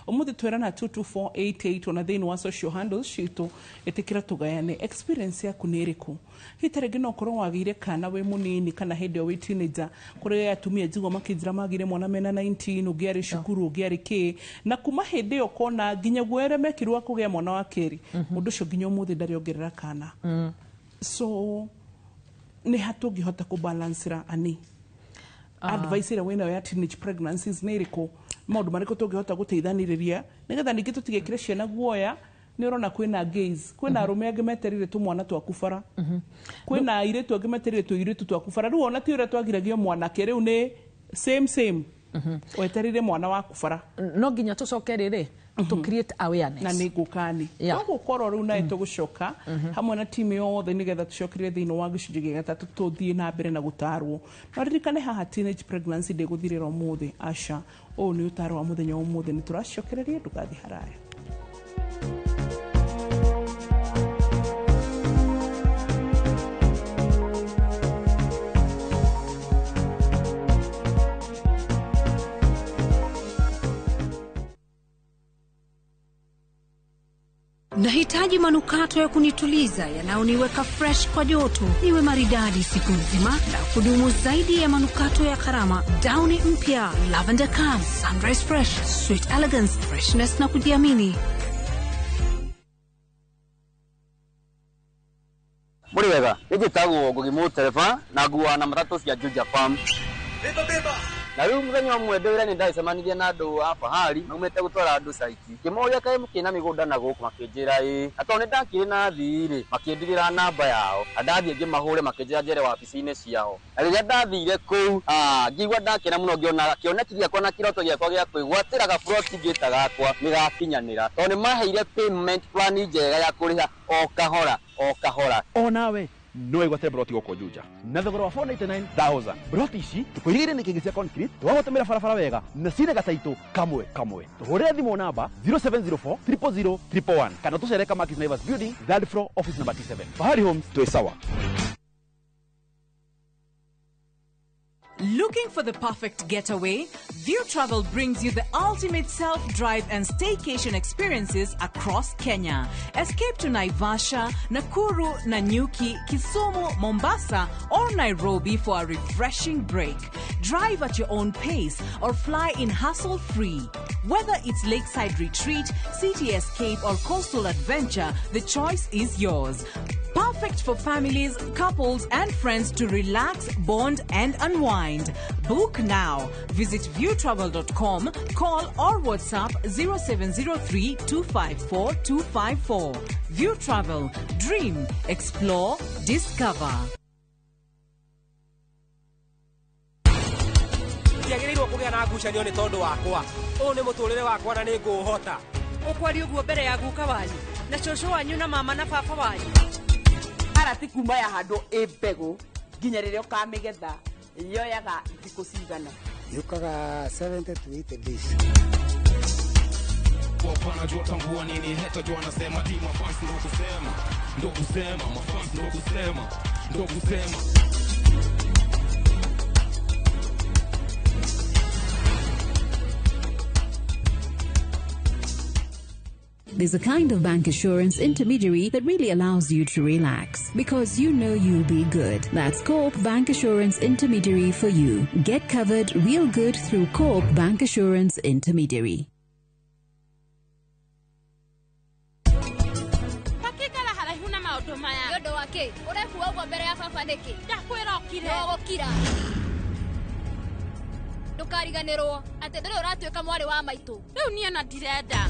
å må thä twerana 22488, ona thä inä wa social handles citå, ä tä kä ra tå gayane experience yaku nä ä rä kå. Hihi ta rĩngĩ no ũkorwo wagĩire kana wĩ mũnini, kana hĩndĩ ĩyo wĩ teenager, kũrĩ atumia njigua makĩnjĩra magĩire mwana mena 19, ũngĩ arĩ cukuru, ũngĩ arĩ kĩ, na kuma hĩndĩ ĩyo kona nginya guoya mekirwo kũgĩa mwana wa kerĩ, mũndũ ũcio nginya ũmũthĩ ndarĩ ongerera kana. So nĩ ha tũngĩhota kũbalancĩra ani advice ĩrĩa wĩnayo ya teenage pregnancies nĩ ĩrĩkũ? Maũndũ marĩkũ tũngĩhota gũteithanĩrĩria nĩgetha ningĩ tũtigekĩre ciana guoya? Nĩ ũrona kwĩna gays, kwĩna arũme angĩ meterire tũmwana twaku bara, kwĩna airĩtu angĩ meterire tũirĩtu twaku bara. Rĩu ona ti ũrĩa twagiragio mwanake, rĩu nĩ same same, weterire mwana waku bara. No nginya tũcoke rĩrĩ to create awareness. Na nĩ ngũkani tũgũkorwo rĩu naĩ tũgũcoka hamwe na timu yothe nĩgetha tũcokerie thĩinĩ wa gĩcunjĩ gĩa gatatũ, tũthiĩ na mbere na gũtarwo. No ririkane haha teenage pregnancy ndĩgũthirĩra ũmũthĩ, aca. Ũyũ nĩ ũtaro wa mũthenya wa ũmũthĩ. Nĩ tũracokereria, ndũgathiĩ haraya. Nahitaji manukato ya kunituliza yanayoniweka fresh kwa joto, niwe maridadi siku nzima na kudumu zaidi ya manukato ya gharama. Downy mpya Lavender Calm, Sunrise Fresh, Sweet Elegance, freshness na kujiamini. Mũrĩ wega, nĩ njĩtagwo Ngugi Mũtereba na nguaga na matatũ cia Juja Farm. Na rĩu mũthenya ũmwe ndĩ wĩra nĩ ndacemanirie na andũ a fahari maumĩte gũtwara andũ caiti. Ngĩmoria kaĩ mũkĩrĩ na mĩgũnda na gũkũ, makĩnjĩra ĩĩ. Na tondũ nĩ ndakĩrĩ na athii rĩ, makĩndigĩra namba yao. Na ndathiĩ ngĩmahũre makĩnjĩra njere wabici-inĩ ciao. Na rĩrĩa ndathire kũu, ngĩigua ndakena mũno ngĩona kĩoneki gĩakwa na kĩroto gĩakwa gĩa kwĩgwatĩra gaburoti ngĩta gakwa nĩ gakinyanĩra. Tondũ nĩ maheire payment plan njega ya kũrĩha o kahora o kahora. O nawe no wĩgwatĩre broti gũkũ Juja na thogora wa 499,000. Broti ici tũkũirigĩire nĩ kĩngĩ cia concrete, twagũtũmĩra barabara wega na cina gataitũ kamwe kamwe. Tũhũrĩre thimũ namba 0704 000 111 kana tũcere Kamakis Naivas Building, third floor, office number T7. Fahari Homes, twĩ sawa. Looking for the perfect getaway? View Travel brings you the ultimate self-drive and staycation experiences across Kenya. Escape to Naivasha, Nakuru, Nanyuki, Kisumu, Mombasa, or Nairobi for a refreshing break. Drive at your own pace or fly in hassle-free. Whether it's lakeside retreat, city escape, or coastal adventure, the choice is yours. Perfect for families, couples, and friends to relax, bond, and unwind. Book now. Visit viewtravel.com, call or WhatsApp 0703 254 254. View Travel. Dream, explore, discover. Ndiagĩrĩirwo kũgĩa na ngucanio nĩ tondũ wakwa. Ũyũ nĩ mũtũrĩre wakwa na nĩ ngũũhota. Ũkwaria ũguo mbere ya guka wanyu na cũcũ wanyu na mama na baba wanyu. Karati kuma ya handũ ĩ mbegũ nginya rĩrĩa ũkamĩgetha yoyaga thikũ cigana? Yũkaga 70 to 80 days. Wanajua tambua nini heta jua nasema ti mafans ndo kusema, ndo kusema mafans ndo kusema, ndo kusema. There's a kind of bank assurance intermediary that really allows you to relax because you know you'll be good. That's Co-op Bank Assurance Intermediary for you. Get covered real good through Co-op Bank Assurance Intermediary. Takikara haraihu na maũndũ maya. Nĩ ũndũ wa kĩ? Ũrekua ũguo mbere ya baba nĩkĩ? Ndakwĩra ũkire. No gũkira. Ndũkariganĩrwo atĩ ndũrĩ ũratuĩka mwarĩ wa maitũ. Rĩu niĩ ona ndirenda.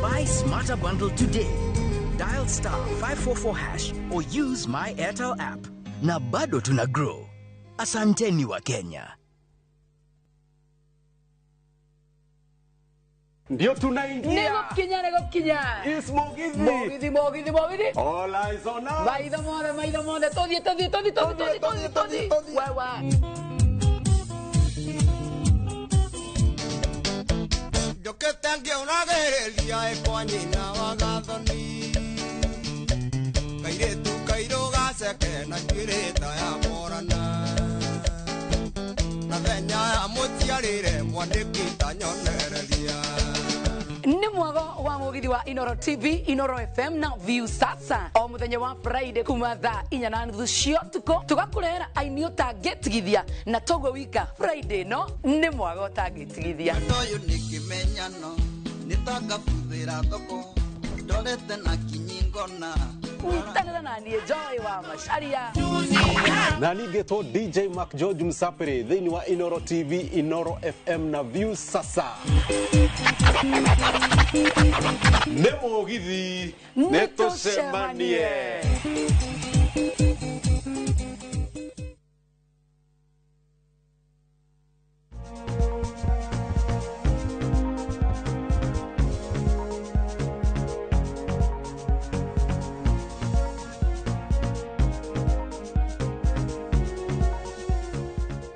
Buy Smarter Bundle today. Dial star 544 hash or use my Airtel app. Na bado tuna grow. Asanteni wa Kenya. Ndio tunaingia. Nĩgũkinya, nĩgũkinya. Is Mugithi. Mugithi, Mugithi, Mugithi. All eyes on us. Maitho mothe, maitho mothe. Tũthiĩ, tũthiĩ, tũthiĩ, tũthiĩ, tũthiĩ, tũthiĩ, tũthiĩ. Wewe. Njũkĩte ngĩũragĩrĩria ĩ kwa nyina wa Gathoni, kairĩtu kairũ gaceke na njuĩrĩ ta ya Morana, na thenya ya mũciarĩre mwandĩki ta nyonereria. Nĩ mwago wa Mugithi wa Inoro TV, Inoro FM na View Sasa o muthenya wa Friday kuma thaa 4:30 cia ũtukũ tũgakũrehera aini ũtangĩtigithia na toguo wika Friday no nĩ mwago ũtangĩtigithia. Ũyũ nĩ kĩmenyano nĩ ta ngabuthĩra thoko ndorete na kinyi ngona. Nyitanĩra na niĩ Joy wa Macharia na ningĩtwo DJ Mark George Msapere thĩinĩ wa Inoro TV, Inoro FM na View Sasa. Nĩ Mũgithi, nĩ tũcemanie.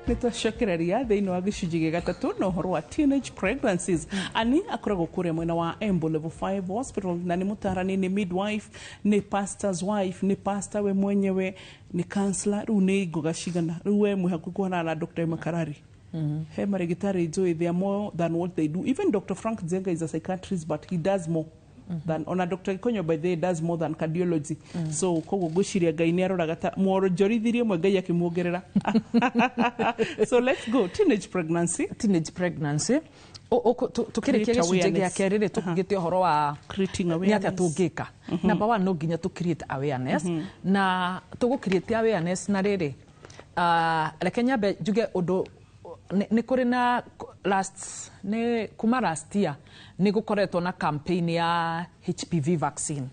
Nĩtwacokereria thĩinĩ wa gĩcunjĩ gĩa gatatũ na ũhoro wa teenage pregnancies. Ani akoragwo kũrĩa mwena wa Embu Level 5 Hospital na nĩ mũtaarani, nĩ midwife, nĩ pastor's wife, nĩ pastor we mwenyewe, nĩ counselor. Rĩu nĩ ngoga cigana rĩu we mwĩ hakuhĩ kũhanana na Dr. Makarari? He marĩgĩtarĩ njũĩ they are more than what they do. Even Dr. Frank Njenga is a psychiatrist, but he does more than ona Dr. Gikonyo, by the way, does more than cardiology. So koguo ngwĩciria Ngai nĩ aroraga ta mworonjorithirie mwe, Ngai akĩmuongerera. So let's go, teenage pregnancy. Teenage pregnancy. Tukĩrĩkia gĩcunjĩ gĩa kerĩ rĩ, tũkugĩte ũhoro wa nĩ atĩa tũngĩka. Number one, no nginya tũ create awareness, na tũgũ create awareness na rĩrĩ, reke nyambe njuge ũndũ. Nĩ kũrĩ na last, nĩ kuma last year nĩ gũkoretwo na campaign ya HPV vaccine,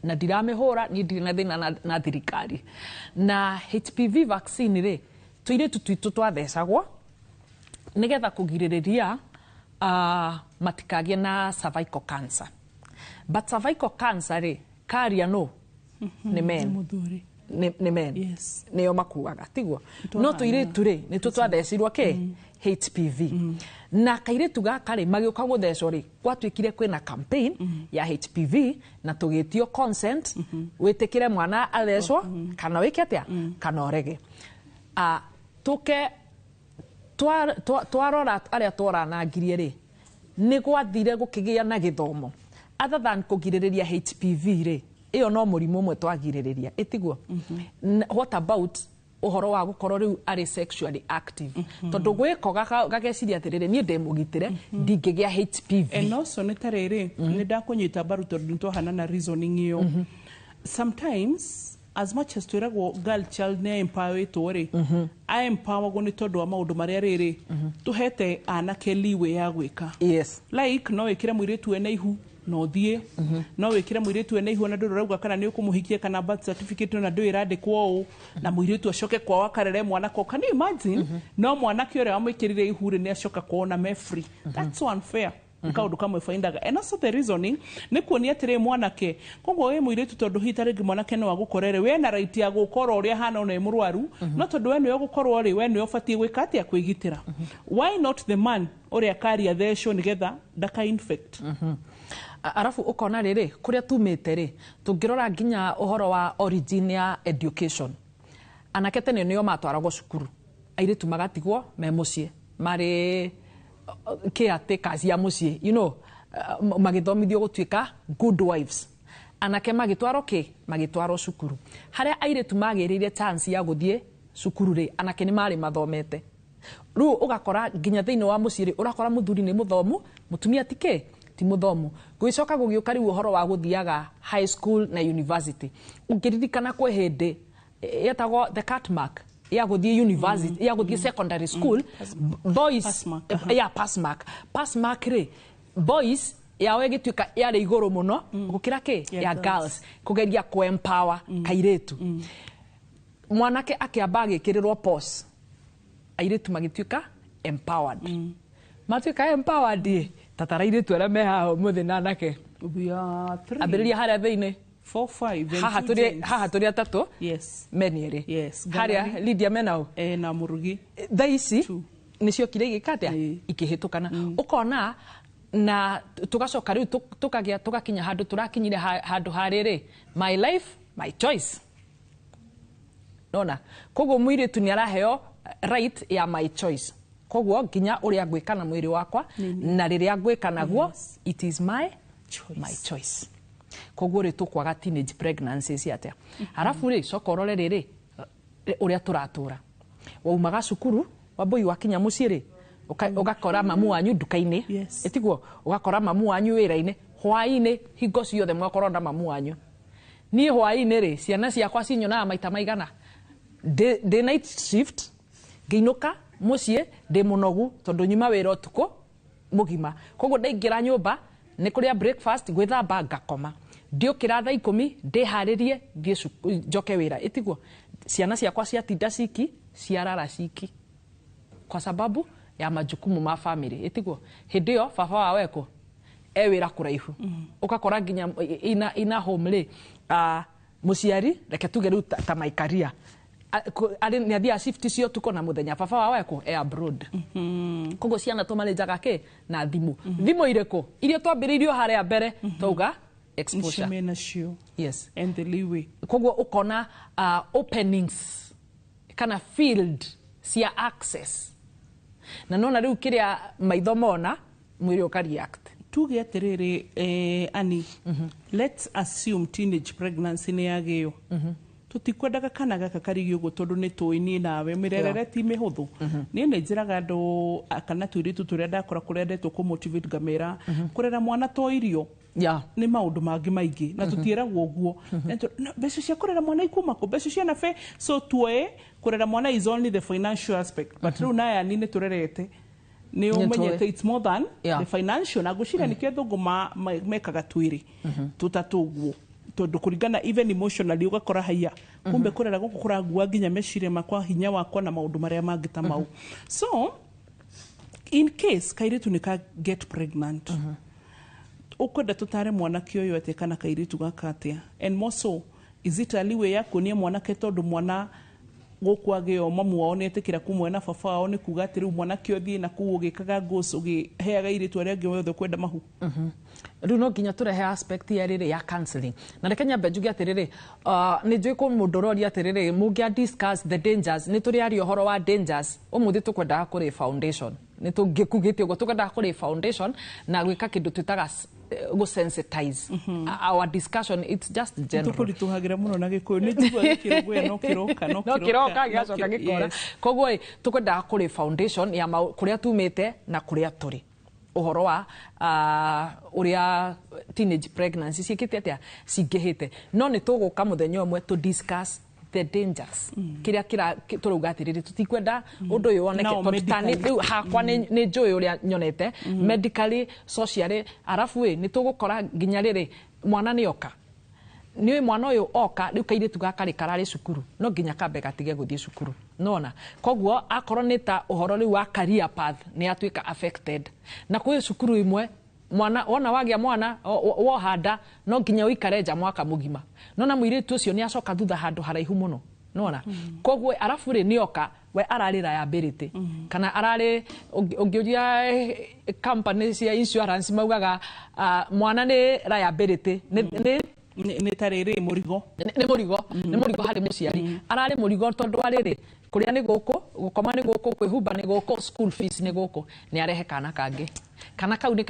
na ndiramĩhũra niĩ, ndirĩ na thĩna na thirikari na HPV vaccine rĩ. Tũirĩtu twitũ twathecagwo nĩgetha kũgirĩrĩria matikagĩe na cervical cancer. But cervical cancer rĩ, carrier no nĩ men, nĩ men. Nĩo makuaga, tiguo? No tũirĩtu rĩ, nĩ tũ twathecirwo kĩ HPV, na kairĩtu gaka rĩ, magĩũka gũthecwo rĩ, gwatuĩkire kwĩna campaign ya HPV na tũgĩtio consent, wĩtĩkĩre mwana athecwo kana wĩke atĩa kana ũrege. Tũke twarora arĩa twaranangirie rĩ, nĩ gwathire gũkĩgĩa na gĩthomo. Other than kũgirĩrĩria HPV rĩ, ĩyo no mũrimũ ũmwe twagirĩrĩria, ĩtiguo? What about ũhoro wa gũkorwo rĩu arĩ sexually active? Tondũ gwĩko gageciria atĩrĩrĩ, niĩ ndĩ mũgitĩre, ndingĩgĩa HPV. And also nĩ ta rĩrĩ, nĩ ndakũnyita mbaru tondũ nĩ twahanana reasoning ĩyo. Sometimes, as much as twĩragwo girl child nĩ empowerĩtwo rĩ, aempoweragwo nĩ tondũ wa maũndũ marĩa rĩrĩ tũhete anake leeway ya gwĩka. Like no wĩkĩre mũirĩtu ena ihu na ũthiĩ, no wĩkĩre mũirĩtu ena ihu na ndũrĩ ũrauga kana nĩ ũkũmũhikia, kana birth certificate ona ndũĩ ĩrandĩkwo ũũ, na mũirĩtu acoke kwao akarere mwana kwao. Can you imagine? No mwanake ũrĩa wamwĩkĩrire ihu rĩ, nĩ acoka kwao na me free. That's so unfair. Nĩ kaũndũ kamwe baindaga. And also the reasoning nĩ kuonia atĩrĩ, mwanake koguo wĩ mũirĩtu, tondũ hihi ta rĩngĩ mwanake no agũkorere, we na right ya gũkorwo ũrĩa hana ona wĩ mũrwaru, no tondũ we nĩwe ũgũkorwo rĩ, we nĩwe ũbatiĩ gwĩka atĩa, kwĩgitĩra. Why not the man ũrĩa karia thecwo nĩgetha ndaka infect? Arabu ũkona rĩrĩ, kũrĩa tumĩte rĩ, tũngĩrora nginya ũhoro wa origin ya education, anake tene nĩo matwaragwo cukuru, airĩtu magatigwo me mũciĩ marĩ caretaker ya mũciĩ, magĩthomithio gũtuĩka good wives. Anake magĩtwarwo kĩ, magĩtwarwo cukuru. Harĩa airĩtu magĩrĩire chance ya gũthiĩ cukuru rĩ, anake nĩ marĩ mathomete. Rĩu ũgakora nginya thĩinĩ wa mũciĩ rĩ, ũrakora mũthuri nĩ mũthomu, mũtumia ti kĩ, ti mũthomu. Gũgĩcoka gũgĩũka rĩu ũhoro wa gũthiaga high school na university. Ũngĩririkana kwĩ hĩndĩ yetagwo the cut mark ya gũthiĩ university, ya gũthiĩ secondary school, boys ya pass mark. Pass mark rĩ, boys yao ĩgĩtuĩka yarĩ igũrũ mũno gũkĩra kĩ ya girls, kũgeria kũ empower kairĩtu. Mwanake akĩamba agĩkĩrĩrwo pause, airĩtu magĩtuĩka empowered. Matuĩka empowered ĩ, tatara airĩtu arĩa me haha ũmũthĩ na anake. We are three. Ambĩrĩria harĩa thĩinĩ. Four, five and haha two tũrĩ gents. Haha tũrĩ atatũ. Meni erĩ. Harĩa Lydia mena ũ? Na Murugi. Thaa ici nĩciokire igĩka atĩa, ikĩhĩtũkana. Ũkona na tũgacoka rĩu tũkagĩa tũgakinya handũ tũrakinyire handũ harĩrĩ, my life, my choice. Nona koguo mũirĩtu nĩ araheo right ya my choice, koguo nginya ũrĩa ngwĩka na mwĩrĩ wakwa na rĩrĩa ngwĩka naguo, it is my choice. Koguo rĩ, tũkwaga teenage pregnancies atĩa? Arabu rĩ, coka ũrore rĩrĩ ũrĩa tũratũra. Waumaga cukuru wambui, wakinya mũciĩ rĩ, ũgakora mamu wanyu nduka-inĩ, ĩtiguo? Ũgakora mamu wanyu wĩra-inĩ hwaĩ-inĩ, hingo ciothe mwakorwo na mamu wanyu. Niĩ hwaĩ-inĩ rĩ, ciana ciakwa cinyonaga maita maigana? Ndĩ night shift, ngĩinũka mũciĩ ndĩ mũnogu tondũ nyuma wĩra ũtukũ mũgima. Koguo ndaingĩra nyũmba nĩ kũrĩa breakfast, gwĩthamba, ngakoma. Ndiũkĩra thaa 10, ndĩharĩrie thiĩ njoke wĩra, ĩtiguo? Ciana ciakwa ciatinda ciki, ciarara ciki, kwa sababu ya majukumu ma family, ĩtiguo? Hĩndĩ ĩyo baba wao eko e wĩra kũraihu. Ũgakora nginya ina home rĩ, mũciari, reke tuge rĩu ta maikaria, arĩ nĩ athiaga shift cio ũtukũ na mũthenya, baba wao eko e abroad. Koguo ciana tũmarĩnjaga kĩ na thimũ. Thimũ irĩkũ? Iria twambĩrĩirio harĩa mbere twauga exposure. Icio menacio. And the leeway. Koguo ũkona openings kana field cia access. Na nona rĩu kĩrĩa maitho mona, mwĩrĩ ũka react. Tuge atĩrĩrĩ, ani let's assume teenage pregnancy nĩ yagĩo, tũtikwendaga kana gaka karigio ũguo, tondũ nĩ tũĩ niĩ nawe mĩrerere ti mĩhũthũ. Niĩ nĩ njĩraga andũ kana tũirĩtu tũrĩa ndakora kũrĩa ndetwo kũ motivate, ngamera kũrera mwana to irio, nĩ maũndũ mangĩ maingĩ na tũtiĩragwo ũguo. Na mbeca cia kũrera mwana ikuma kũ? Mbeca cia nabe? So tuoe kũrera mwana is only the financial aspect, but rĩu naya ni nĩ tũrerete, nĩ Nĩ ũmenyete tũĩ. it's more than the financial. Na ngwĩciria nĩkĩo athũngũ mekaga twĩrĩ tũtatũ ũguo, tondũ kũringana even emotionally ũgakora haiya, kumbe kũrera gũkũ kũrangua nginya meciria makwa, hinya wakwa na maũndũ marĩa mangĩ ta mau. So in case kairĩtu nĩ ka get pregnant, ũkwenda tũtare mwanake ũyũ atĩa kana kairĩtu gaka atĩa? And more so, is it a leeway ya kuonia mwanake, tondũ mwana gũkũ agĩo mamu wao nĩ etĩkĩra kumwe na baba wao, nĩ kuga atĩ rĩu mwanake ũthiĩ na kũu ũgĩkaga ngũc ũgĩheaga airĩtu arĩa angĩ othe ũkwenda mahu? Rĩu no nginya tũrehe aspect ya rĩrĩ ya counseling. Na reke nyambe njuge atĩrĩrĩ, nĩ njũĩ kũ mũndũ ũroria atĩrĩrĩ, mũngĩa discuss the dangers. Nĩ tũrĩ aria ũhoro wa dangers ũmũthĩ, tũkwendaga kũrĩ foundation, nĩ tũngĩkugĩte ũguo, tũkwendaga kũrĩ foundation na gwĩka kĩndũ twĩtaga gũ-sensitize. Our discussion, it's just general. Tũkũritũhagĩra mũno na Gĩkũyũ, nĩ njiguaga gĩkĩrũgũya no kĩroka no no kĩroka gĩgacoka gĩkora. Koguo ĩ, tũkwendaga kũrĩ foundation ya kũrĩa tumĩte na kũrĩa tũrĩ, ũhoro wa ũrĩa teenage pregnancy ciĩkĩte atĩa, cingĩhĩte. No nĩ tũgũka mũthenya ũmwe to discuss the dangers, kĩrĩa tũrauga atĩrĩrĩ, tũtikwenda ũndũ ũyũ woneke Now, tondũ ta medically. rĩu hakwa nĩ njũĩ ũrĩa nyonete medically, socially. Arabu ĩ, nĩ tũgũkora nginya rĩrĩ mwana nĩ oka, nĩ mwana ũyũ oka rĩu, kairĩtu gaka rĩ kararĩ cukuru, no nginya kambe gatige gũthiĩ cukuru, nona koguo akorwo nĩ ta ũhoro rĩu wa career path nĩ atuĩka affected. Na kwĩ cukuru imwe mwana wona wagĩa mwana wohanda no nginya ũikare nja mwaka mũgima. Nona mũirĩtu ũcio nĩ acoka thutha handũ haraihu mũno, nona koguo arabu rĩ, nĩoka we ararĩ liability kana ararĩ ũngĩũria company cia insurance maugaga mwana nĩ liability, nĩ Nĩ ta rĩrĩ mũrigo. Nĩ mũrigo, nĩ mũrigo harĩ mũciari. Ararĩ mũrigo tondũ arĩrĩ kũrĩa nĩ gũkũ, gũkoma nĩ gũkũ, kwĩhumba nĩ gũkũ, school fees nĩ gũkũ. Nĩ arehe kana kangĩ, kana kau nĩ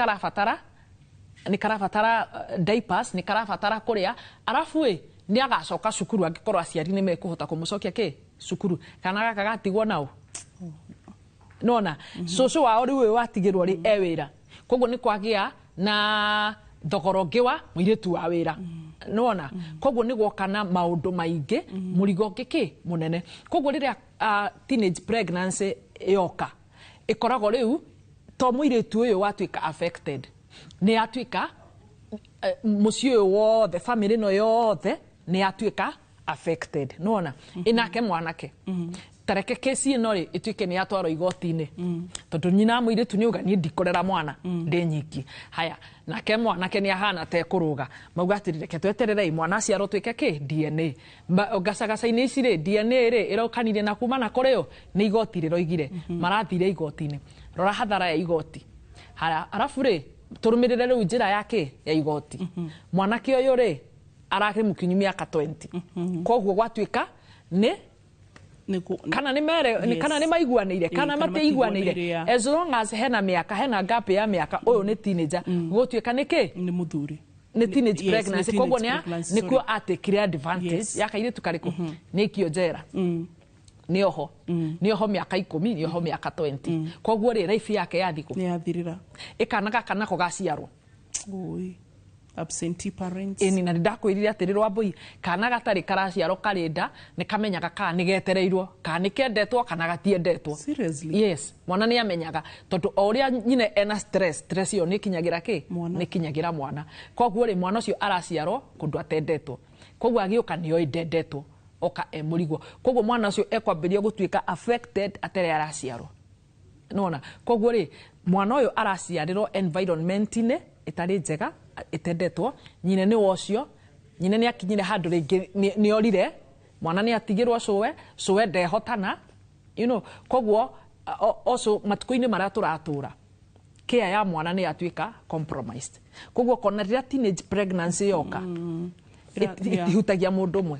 karabatara diapers, nĩ karabatara kũrĩa. Arabu ĩ, nĩ agacoka cukuru angĩkorwo aciari nĩ mekũhota kũmũcokia kĩ cukuru. Kana gaka gatigwo nao, nona cũcũ wao rĩu ũyũ watigĩrwo rĩ e wĩra, koguo nĩ kwagĩa na thogora ũngĩ wa mũirĩtu wa wĩra, nona koguo nĩ gwoka na maũndũ maingĩ, mũrigo ũngĩ kĩ mũnene. Koguo rĩrĩa teenage pregnancy yoka, ĩkoragwo rĩu to mũirĩtu ũyũ watuĩka affected, nĩ yatuĩka mũciĩ ũyũ wothe, family ĩno yothe nĩ yatuĩka affected. Nona ĩnake mwanake, tareke kesi ĩno rĩ ĩtuĩke nĩ yatwarwo igoti-inĩ, tondũ nyina wa mũirĩtu nĩ auga, "Niĩ ndikũrera mwana ndĩ nyiki." Haya, nake mwanake nĩ ahana tekũrũga, mauga atĩrĩ, "Reke twetererei mwana aciarwo twĩke kĩ DNA." Gacagaca-inĩ ici rĩ, DNA rĩ ĩrokanire na kuma na kũrĩ ũ? Nĩ igoti rĩroigire. Marathire igoti-inĩ, rora hathara ya igoti. Haya, arabu rĩ, tũrũmĩrĩre rĩu njĩra ya kĩ ya igoti. Mwanake ũyũ rĩ ararĩ mũkinyu mĩaka 20, koguo gwatuĩka nĩ kana nĩ mere kana nĩ maiguanĩire kana kana matiiguanĩire, matiiguanĩire, yeah. As long as hena mĩaka, hena gap ya mĩaka, ũyũ nĩ teenager, gũtuĩka nĩ kĩ? Nĩ mũthuri. Nĩ teenage Yes, nĩ pregnancy. Koguo teenage nĩ pregnancy, nĩkuo sorry. atekire advantage ya kairĩtu karĩkũ? Nĩ aikio njera, nĩ oho mĩaka 10, nĩ oho mĩaka 20. Koguo rĩ, life yake yathikũ nĩ yathirĩra. Ĩkana gaka nako gaciarwo. Oi. Absentee parents. Ĩni, na nĩndakwĩrire atĩrĩ, Rwambũi, kana gatarĩ karaciarwo karĩ nda nĩ kamenyaga kana nĩ getereirwo, kana nĩ kendetwo kana gatiendetwo. Seriously? Yes, mwana nĩ amenyaga, tondũ o ũrĩa nyina ena stress, stress ĩyo nĩ ĩkinyagĩra kĩ? Nĩ ĩkinyagĩra mwana. Koguo rĩ, mwana ũcio araciarwo kũndũ atendetwo, koguo agĩũka nĩoĩ ndendetwo, oka e mũrigo. Koguo mwana ũcio ekwambĩrĩria gũtuĩka affected atarĩ araciarwo, nona koguo rĩ, mwana ũyũ araciarĩrwo environment-inĩ ĩtarĩ njega, ĩtendetwo. Nyina nĩ wocio, nyina nĩ akinyire handũ rĩngĩ nĩ orire mwana, nĩ atigĩrwo cũwe, cũwe ndehotana. Koguo also matukũ-inĩ marĩa tũratũra, care ya mwana nĩ yatuĩka compromised. Koguo kona rĩrĩa teenage pregnancy yoka, Ĩtihutagia mũndũ ũmwe,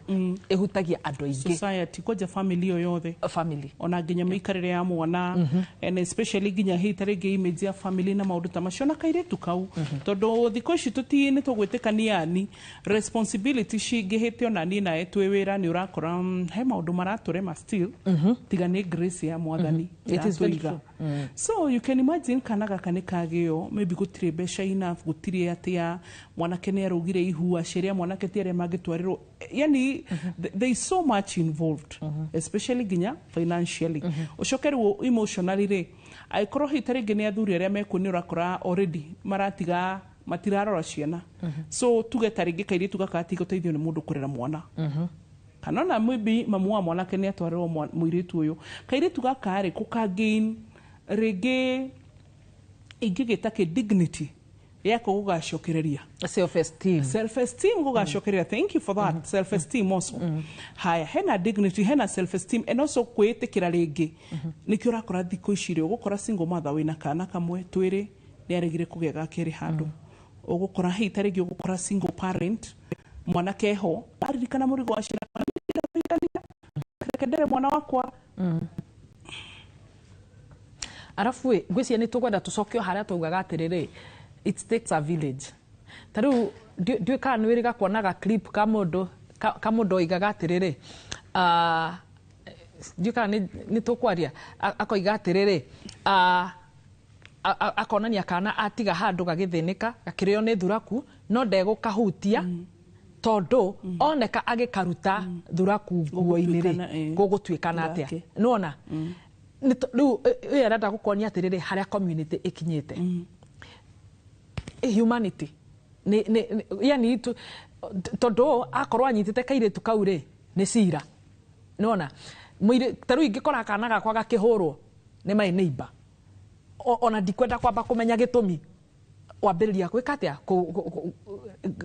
ĩhutagia andũ aingĩ. Society kwanja, family ĩyo yothe. Family. Ona nginya mĩikarĩre ya mwana, and especially nginya hihi ta rĩngĩ image ya family na maũndũ ta macio na kairĩtu kau, tondũ thikũ ici tũti nĩ tũgwĩtĩkania ani responsibility cingĩhĩte. Ona niĩ nawe twĩ wĩra nĩ ũrakora he maũndũ maratũrema still, tiga nĩ grace ya Mwathani. It is very ĩratũiga. true. So you can imagine kana gaka nĩ kagĩo, maybe gũtirĩ mbeca enough, gũtirĩ atĩa, mwanake nĩ arugire ihu, aciari a mwanake ti arĩa mangĩtwarĩrwo, yani there is so much involved, especially nginya financially. Ũcoke rĩu emotionally rĩ, angĩkorwo hihi ta rĩngĩ nĩ athuri arĩa mekuo, nĩ ũrakora already maratiga matirarora ciana. So tuge ta rĩngĩ kairĩtu gaka gatigũteithio nĩ mũndũ kũrera mwana, kana ona maybe mamu wa mwanake nĩ atwarĩrwo mũirĩtu ũyũ, kairĩtu gaka rĩ kũka gain rĩngĩ ingĩgĩta kĩ dignity yako gũgacokereria. Self esteem. Self esteem gũgacokereria, thank you for that. Self esteem also. Haya, hena dignity, hena self esteem, and also kwĩĩtĩkĩra rĩngĩ. Nĩkĩo ũrakora thikũ ici rĩ, ũgũkora single mother wĩna kana kamwe, twĩrĩ, nĩ aregire kũgĩa ga kerĩ handũ. Ũgũkora hihi ta rĩngĩ ũgũkora single parent, mwanake ho aririkana mũrigo wa ciana, reke ndere mwana wakwa. Arabu ĩ, ngwĩciria nĩ tũkwenda tũcoke o harĩa twaugaga atĩrĩrĩ, it takes a village. Ta rĩu ndiũĩ kana nĩ wĩrĩga kuona ga clip ka mũndũ ka mũndũ oigaga atĩrĩrĩ, ndiũĩ kana nĩ tũkwaria, akoiga atĩrĩrĩ, akonania kana atiga handũ gagĩthĩnĩka, gakĩrĩo nĩ thuraku, no ndegũkahutia tondũ oneka agĩkaruta thuraku nguo-inĩ rĩ, Gũgũtuĩkana, eh. gũgũtuĩkana atĩa? Gake. Nĩwona? Rĩu ĩyo ĩrenda gũkuonia atĩrĩrĩ, harĩa community ĩkinyĩte, humanity yani tondũ akorwo anyitĩte kairĩtu kau rĩ, nĩ cira. Nĩwona ta rĩu ingĩkora kana gakwa gakĩhũrwo nĩ my neighbor, ona ndikwenda kwamba kũmenya gĩtũmi, wambĩrĩria gwĩka atĩa?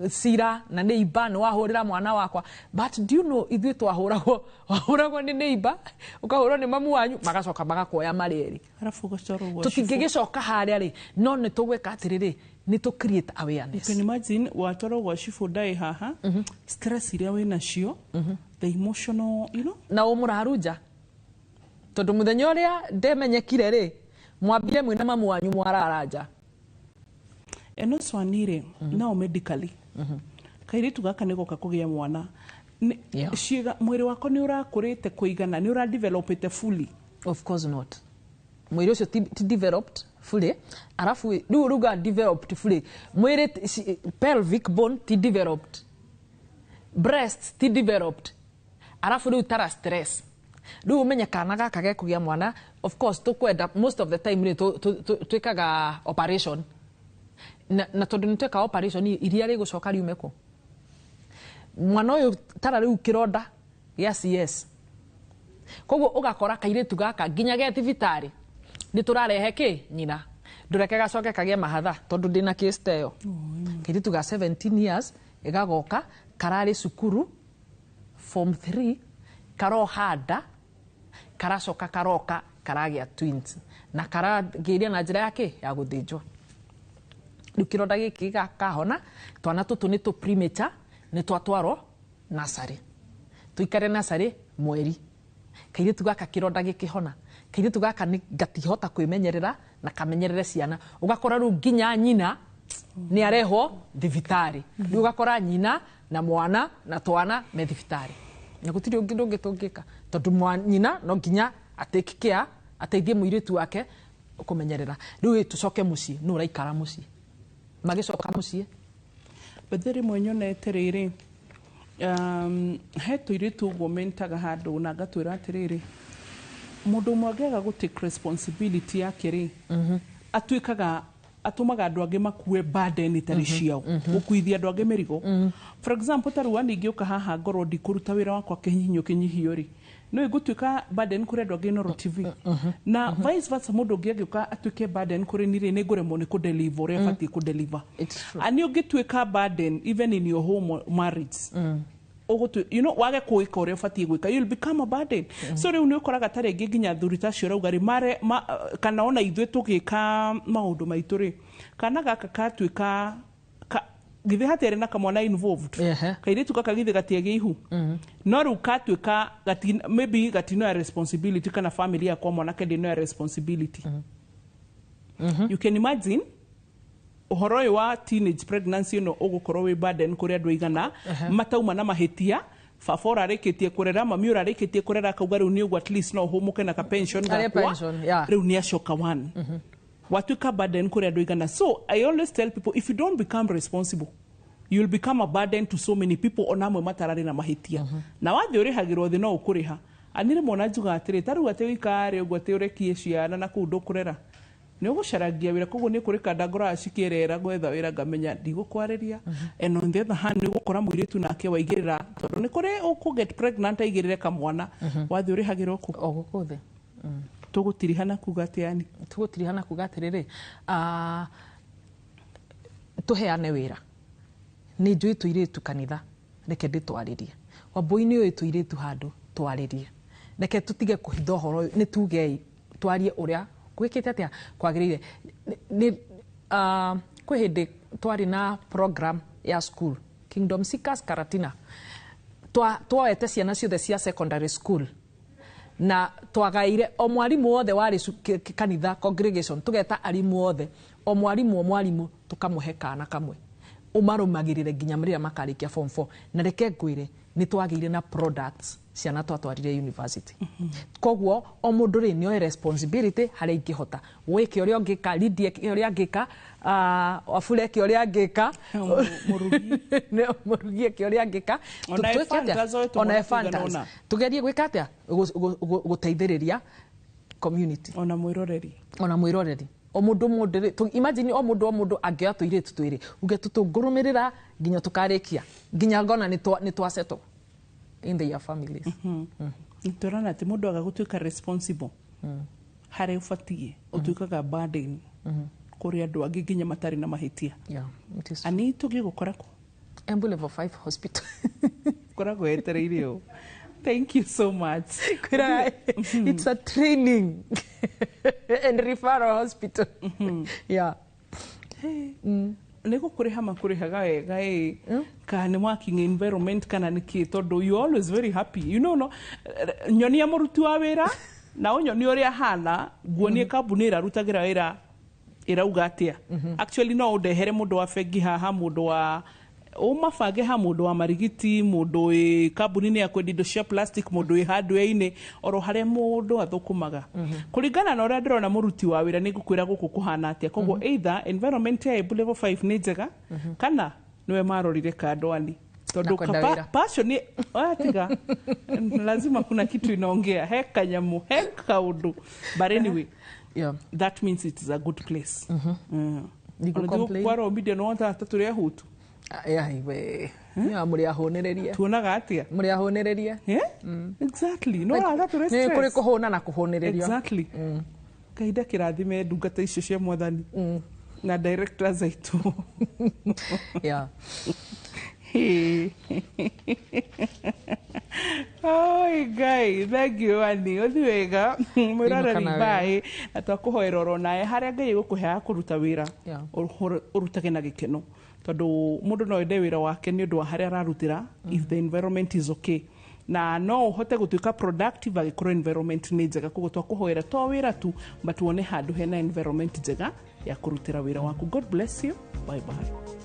Cira na neighbor, nĩ wahũrĩra mwana wakwa. But do you know ithuĩ twahũragwo, wahũragwo nĩ neighbor, ũkahũrwo nĩ mamu wanyu, magacoka magakuoya marĩ erĩ. Arabu ũgacorwo gwa. Tũtingĩgĩcoka harĩa rĩ, no nĩ tũgwĩka atĩrĩrĩ, nĩ tũ create You awareness. can imagine watwarwo gwa cibũ ndaĩ haha, stress iria wĩ nacio, the emotional. Na ũmũraru nja, tondũ mũthenya ũrĩa ndemenyekire rĩ, mwambire mwĩna mamu wanyu mwarara nja. And also anire nao medically, kairĩtu gaka nĩ goka kũgĩa mwana. Ciĩga mwĩrĩ wako nĩ ũrakũrĩte kũigana, nĩ ũradevelopĩte fully? Of course not. Mwĩrĩ ũcio ti developed fully. Arabu rĩu ruga developed fully, mwĩrĩ pelvic bone ti developed, breast ti developed. Arabu rĩu tara stress, rĩu ũmenye kana gaka gekũgĩa mwana, of course tũkwenda most of the time rĩ, twĩkaga operation, na tondũ nĩ tweka operation, iria rĩgũcoka riume kũ mwana ũyũ, tara rĩu kĩronda gĩa CS. Koguo ũgakora kairĩtu gaka nginya ge thibitarĩ nĩ tũrarehe kĩ nyina, ndũreke gacoke kagĩe mahatha, tondũ ndĩna case ta ĩyo, kairĩtu ga 17 years ĩgagoka, kararĩ cukuru form 3, karoha nda, karacoka karoka karagĩa twins, na karagĩria na njĩra ya kĩ ya gũthĩnjwo. Rĩu kĩronda gĩkĩ kahona, twana tũtũ nĩ tũ premature, nĩ twatwarwo nasarĩ, tũikare nasarĩ mweri. Kairĩtu gaka kĩronda gĩkĩhona, kairĩtu gaka nĩ gatihota kwĩmenyerera na kamenyerere ciana. Ũgakora rĩu nginya nyina nĩ arehwo thibitarĩ. Rĩu ũgakora nyina na mwana na twana me thibitarĩ, na gũtirĩ ũngĩ ndũngĩ tũngĩka, tondũ nyina no nginya atake care, ateithie mũirĩtu wake kũmenyerera. Rĩu ĩ, tũcoke mũciĩ, nũ ũraikara mũciĩ magĩcoka mũciĩ? Bethe rĩmwe nyonete rĩrĩ, he tũirĩtu ũguo mentaga handũ na ngatwĩra atĩrĩrĩ, mũndũ ũmwe angĩaga gũ take responsibility yake rĩ, atuĩkaga atũmaga andũ angĩ makue burden itarĩ ciao, gũkuithia andũ angĩ mĩrigo. For example, ta rĩu ani ingĩũka haha ngorwo ndikũruta wĩra wakwa kĩhinyio kĩnyihio rĩ, no ĩgũtuĩka burden kũrĩ andũ angĩ Inooro TV, na vice versa, mũndũ ũngĩ angĩũka atuĩke burden kũrĩ niĩ rĩ, nĩ ngũremwo nĩ kũdeliver ũrĩa batiĩ kũdeliver. Ani ũngĩtuĩka burden even in your home marriage, ũgũtu wage kwĩka ũrĩa ũbatiĩ gwĩka, you'll become a burden. So rĩu nĩ ũkoraga ta rĩngĩ nginya athuri ta acio ũrauga rĩ, mare kana ona ithuĩ tũgĩka maũndũ maitũ rĩ, kana gaka katuĩka Githĩ hatiarĩ na kamwana involved? Kairĩtu gaka githĩ gatiagĩa ihu? No rĩu katuĩka maybe gatinoya responsibility, kana family yakwa mwanake ndĩnoya responsibility. You can imagine ũhoro ũyũ wa teenage pregnancy ĩno ũgũkorwo wĩ burden kũrĩ andũ aigana matauma na mahĩtia. Baba ũrarĩkĩtie kũrera, mami ũrarĩkĩtie kũrera, akauga rĩu nĩ ũguo, at least no ũhũmũke na ka pension Arĩa gakwa. Pension, yeah. Rĩu nĩ acoka one, watuĩka burden kũrĩ andũ aigana. So I always tell people, if you don't become responsible, you'll become a burden to so many people, ona amwe matararĩ na mahĩtia. Na wathiĩ ũrĩhagĩrwo thĩ, no ũkũrĩha. Ani rĩmwe ona njugaga atĩrĩ, ta rĩu atĩ ũikare ũguo atĩ ũrekie ciana na kũu ndũkũrera, nĩ ũgũcaragia wĩra, koguo nĩ kũrĩ kanda ngoraga cikĩrera gwetha wĩra, ngamenya ndigũkwarĩria. And on the other hand, nĩ ũgũkora mũirĩtu nake waigĩrĩra, tondũ nĩ kũrĩ ũkũ get pregnant aigĩrĩre kamwana, wathiĩ ũrĩhagĩrwo kũ? O gũkũ thĩ. Tũgũtirihana kuga atĩ yani Tũgũtirihana kuga atĩrĩrĩ, tũheane wĩra. Nĩ njũĩ tũirĩtu kanitha, reke ndĩtwarĩrie. Wambũi nĩ ũĩ tũirĩtu handũ twarĩrie. Reke tũtige kũhitha ũhoro ũyũ, nĩ tugei, twarie ũrĩa gwĩkĩte atĩa kwagĩrĩire. Kwĩ hĩndĩ twarĩ na program ya school, Kingdom Seekers Karatina. Twoete ciana ciothe cia secondary school na twagaire o mwarimũ wothe warĩ kanitha congregation, tũgeta arimũ othe, o mwarimũ o mwarimũ tũkamũhe kana kamwe ũmarũmagĩrĩre nginya rĩrĩa makarĩkia form 4. Na reke ngwĩre, nĩ twagĩire na products, ciana twatwarire university. Koguo o mũndũ rĩ nĩ oe responsibility harĩa ingĩhota wĩke ũrĩa ũngĩka. Lydia eke ũrĩa angĩka, Wafula eke ũrĩa angĩka, Mũrugi eke ũrĩa angĩka. Ona Twĩke atĩa? Efantas oe Ona tũmwana Efantas. tũigana ũna. Tugerie gwĩka atĩa? Gũteithĩrĩria community. Ona mwĩroreri. Ona mwĩroreri, o mũndũ mũndũ rĩ, imagine o mũndũ o mũndũ angĩoya tũirĩtu twĩrĩ, uge tũtũngũrũmĩrĩra nginya tũkarĩkia, nginya ngona nĩ twa settle in their families. Tũrona atĩ mũndũ aga gũtuĩka responsible harĩa ũbatiĩ, ũtuĩkaga burden kũrĩ andũ angĩ nginya matarĩ na mahĩtia. Yeah, it is. Ani tũngĩgũkora kũ? Embu Level 5 Hospital. Koragwo etereire ũũ. Thank you so much. Kwĩra, it's a training and referral hospital, yeah. Nĩ gũkũrĩha makũrĩhaga wega ĩ, kana nĩ working environment, kana nĩ kĩ? Tondũ you always very happy. No nyonia mũruti wa wĩra na ũnyonie ũrĩa ahana, nguonie kambuni ĩrarutagĩra wĩra ĩrauga atĩa. Actually, no ũndehere mũndũ wa bengi haha, mũndũ wa ũmabange ha, mũndũ wa marigiti, mũndũ wĩ kambuni-inĩ ya kwendia indo cia plastic, mũndũ wĩ hardware-inĩ, oro harĩa mũndũ athũkũmaga, kũringana na ũrĩa ndĩrona mũruti wa wĩra, nĩ ngũkwĩra gũkũ kũhana atĩa. Koguo either environment ya Embu Level 5 nĩ njega, kana nĩwe marorire kandwani, tondũ Na kwenda wĩra. Passion atiga lazima kuna kitu inaongea, he kanyamu, he kaundu. But anyway, that means it is a good place. Ndikũ Ona complain. kwara media no ta tũrĩ ahutu. Iwe mũrĩ ahũnĩrĩrie. Tuonaga atĩa? Mũrĩ ahũnĩrĩrie. Yeah? Exactly, no rata tũrĩ Nĩ stress. kũrĩ kũhũna na kũhũnĩrĩrio. Exactly. Ngai ndakĩrathime ndungata icio cia Mwathani na directors aitũ. Hey. Oi Ngai, thank you Ani, ũthi wega mwĩroreri. Inũka na. Bye, na twakũhoera oro nawe harĩa Ngai egũkũheaga kũruta wĩra, ũrutage na gĩkeno, tondũ mũndũ no ende wĩra wake nĩ ũndũ wa harĩa ararutĩra, if the environment is okay, na no ũhote gũtuĩka productive angĩkorwo environment nĩ njega. Koguo twakũhoera to wĩra tu, but wone handũ hena environment njega ya kũrutĩra wĩra waku. God bless you. Bye bye.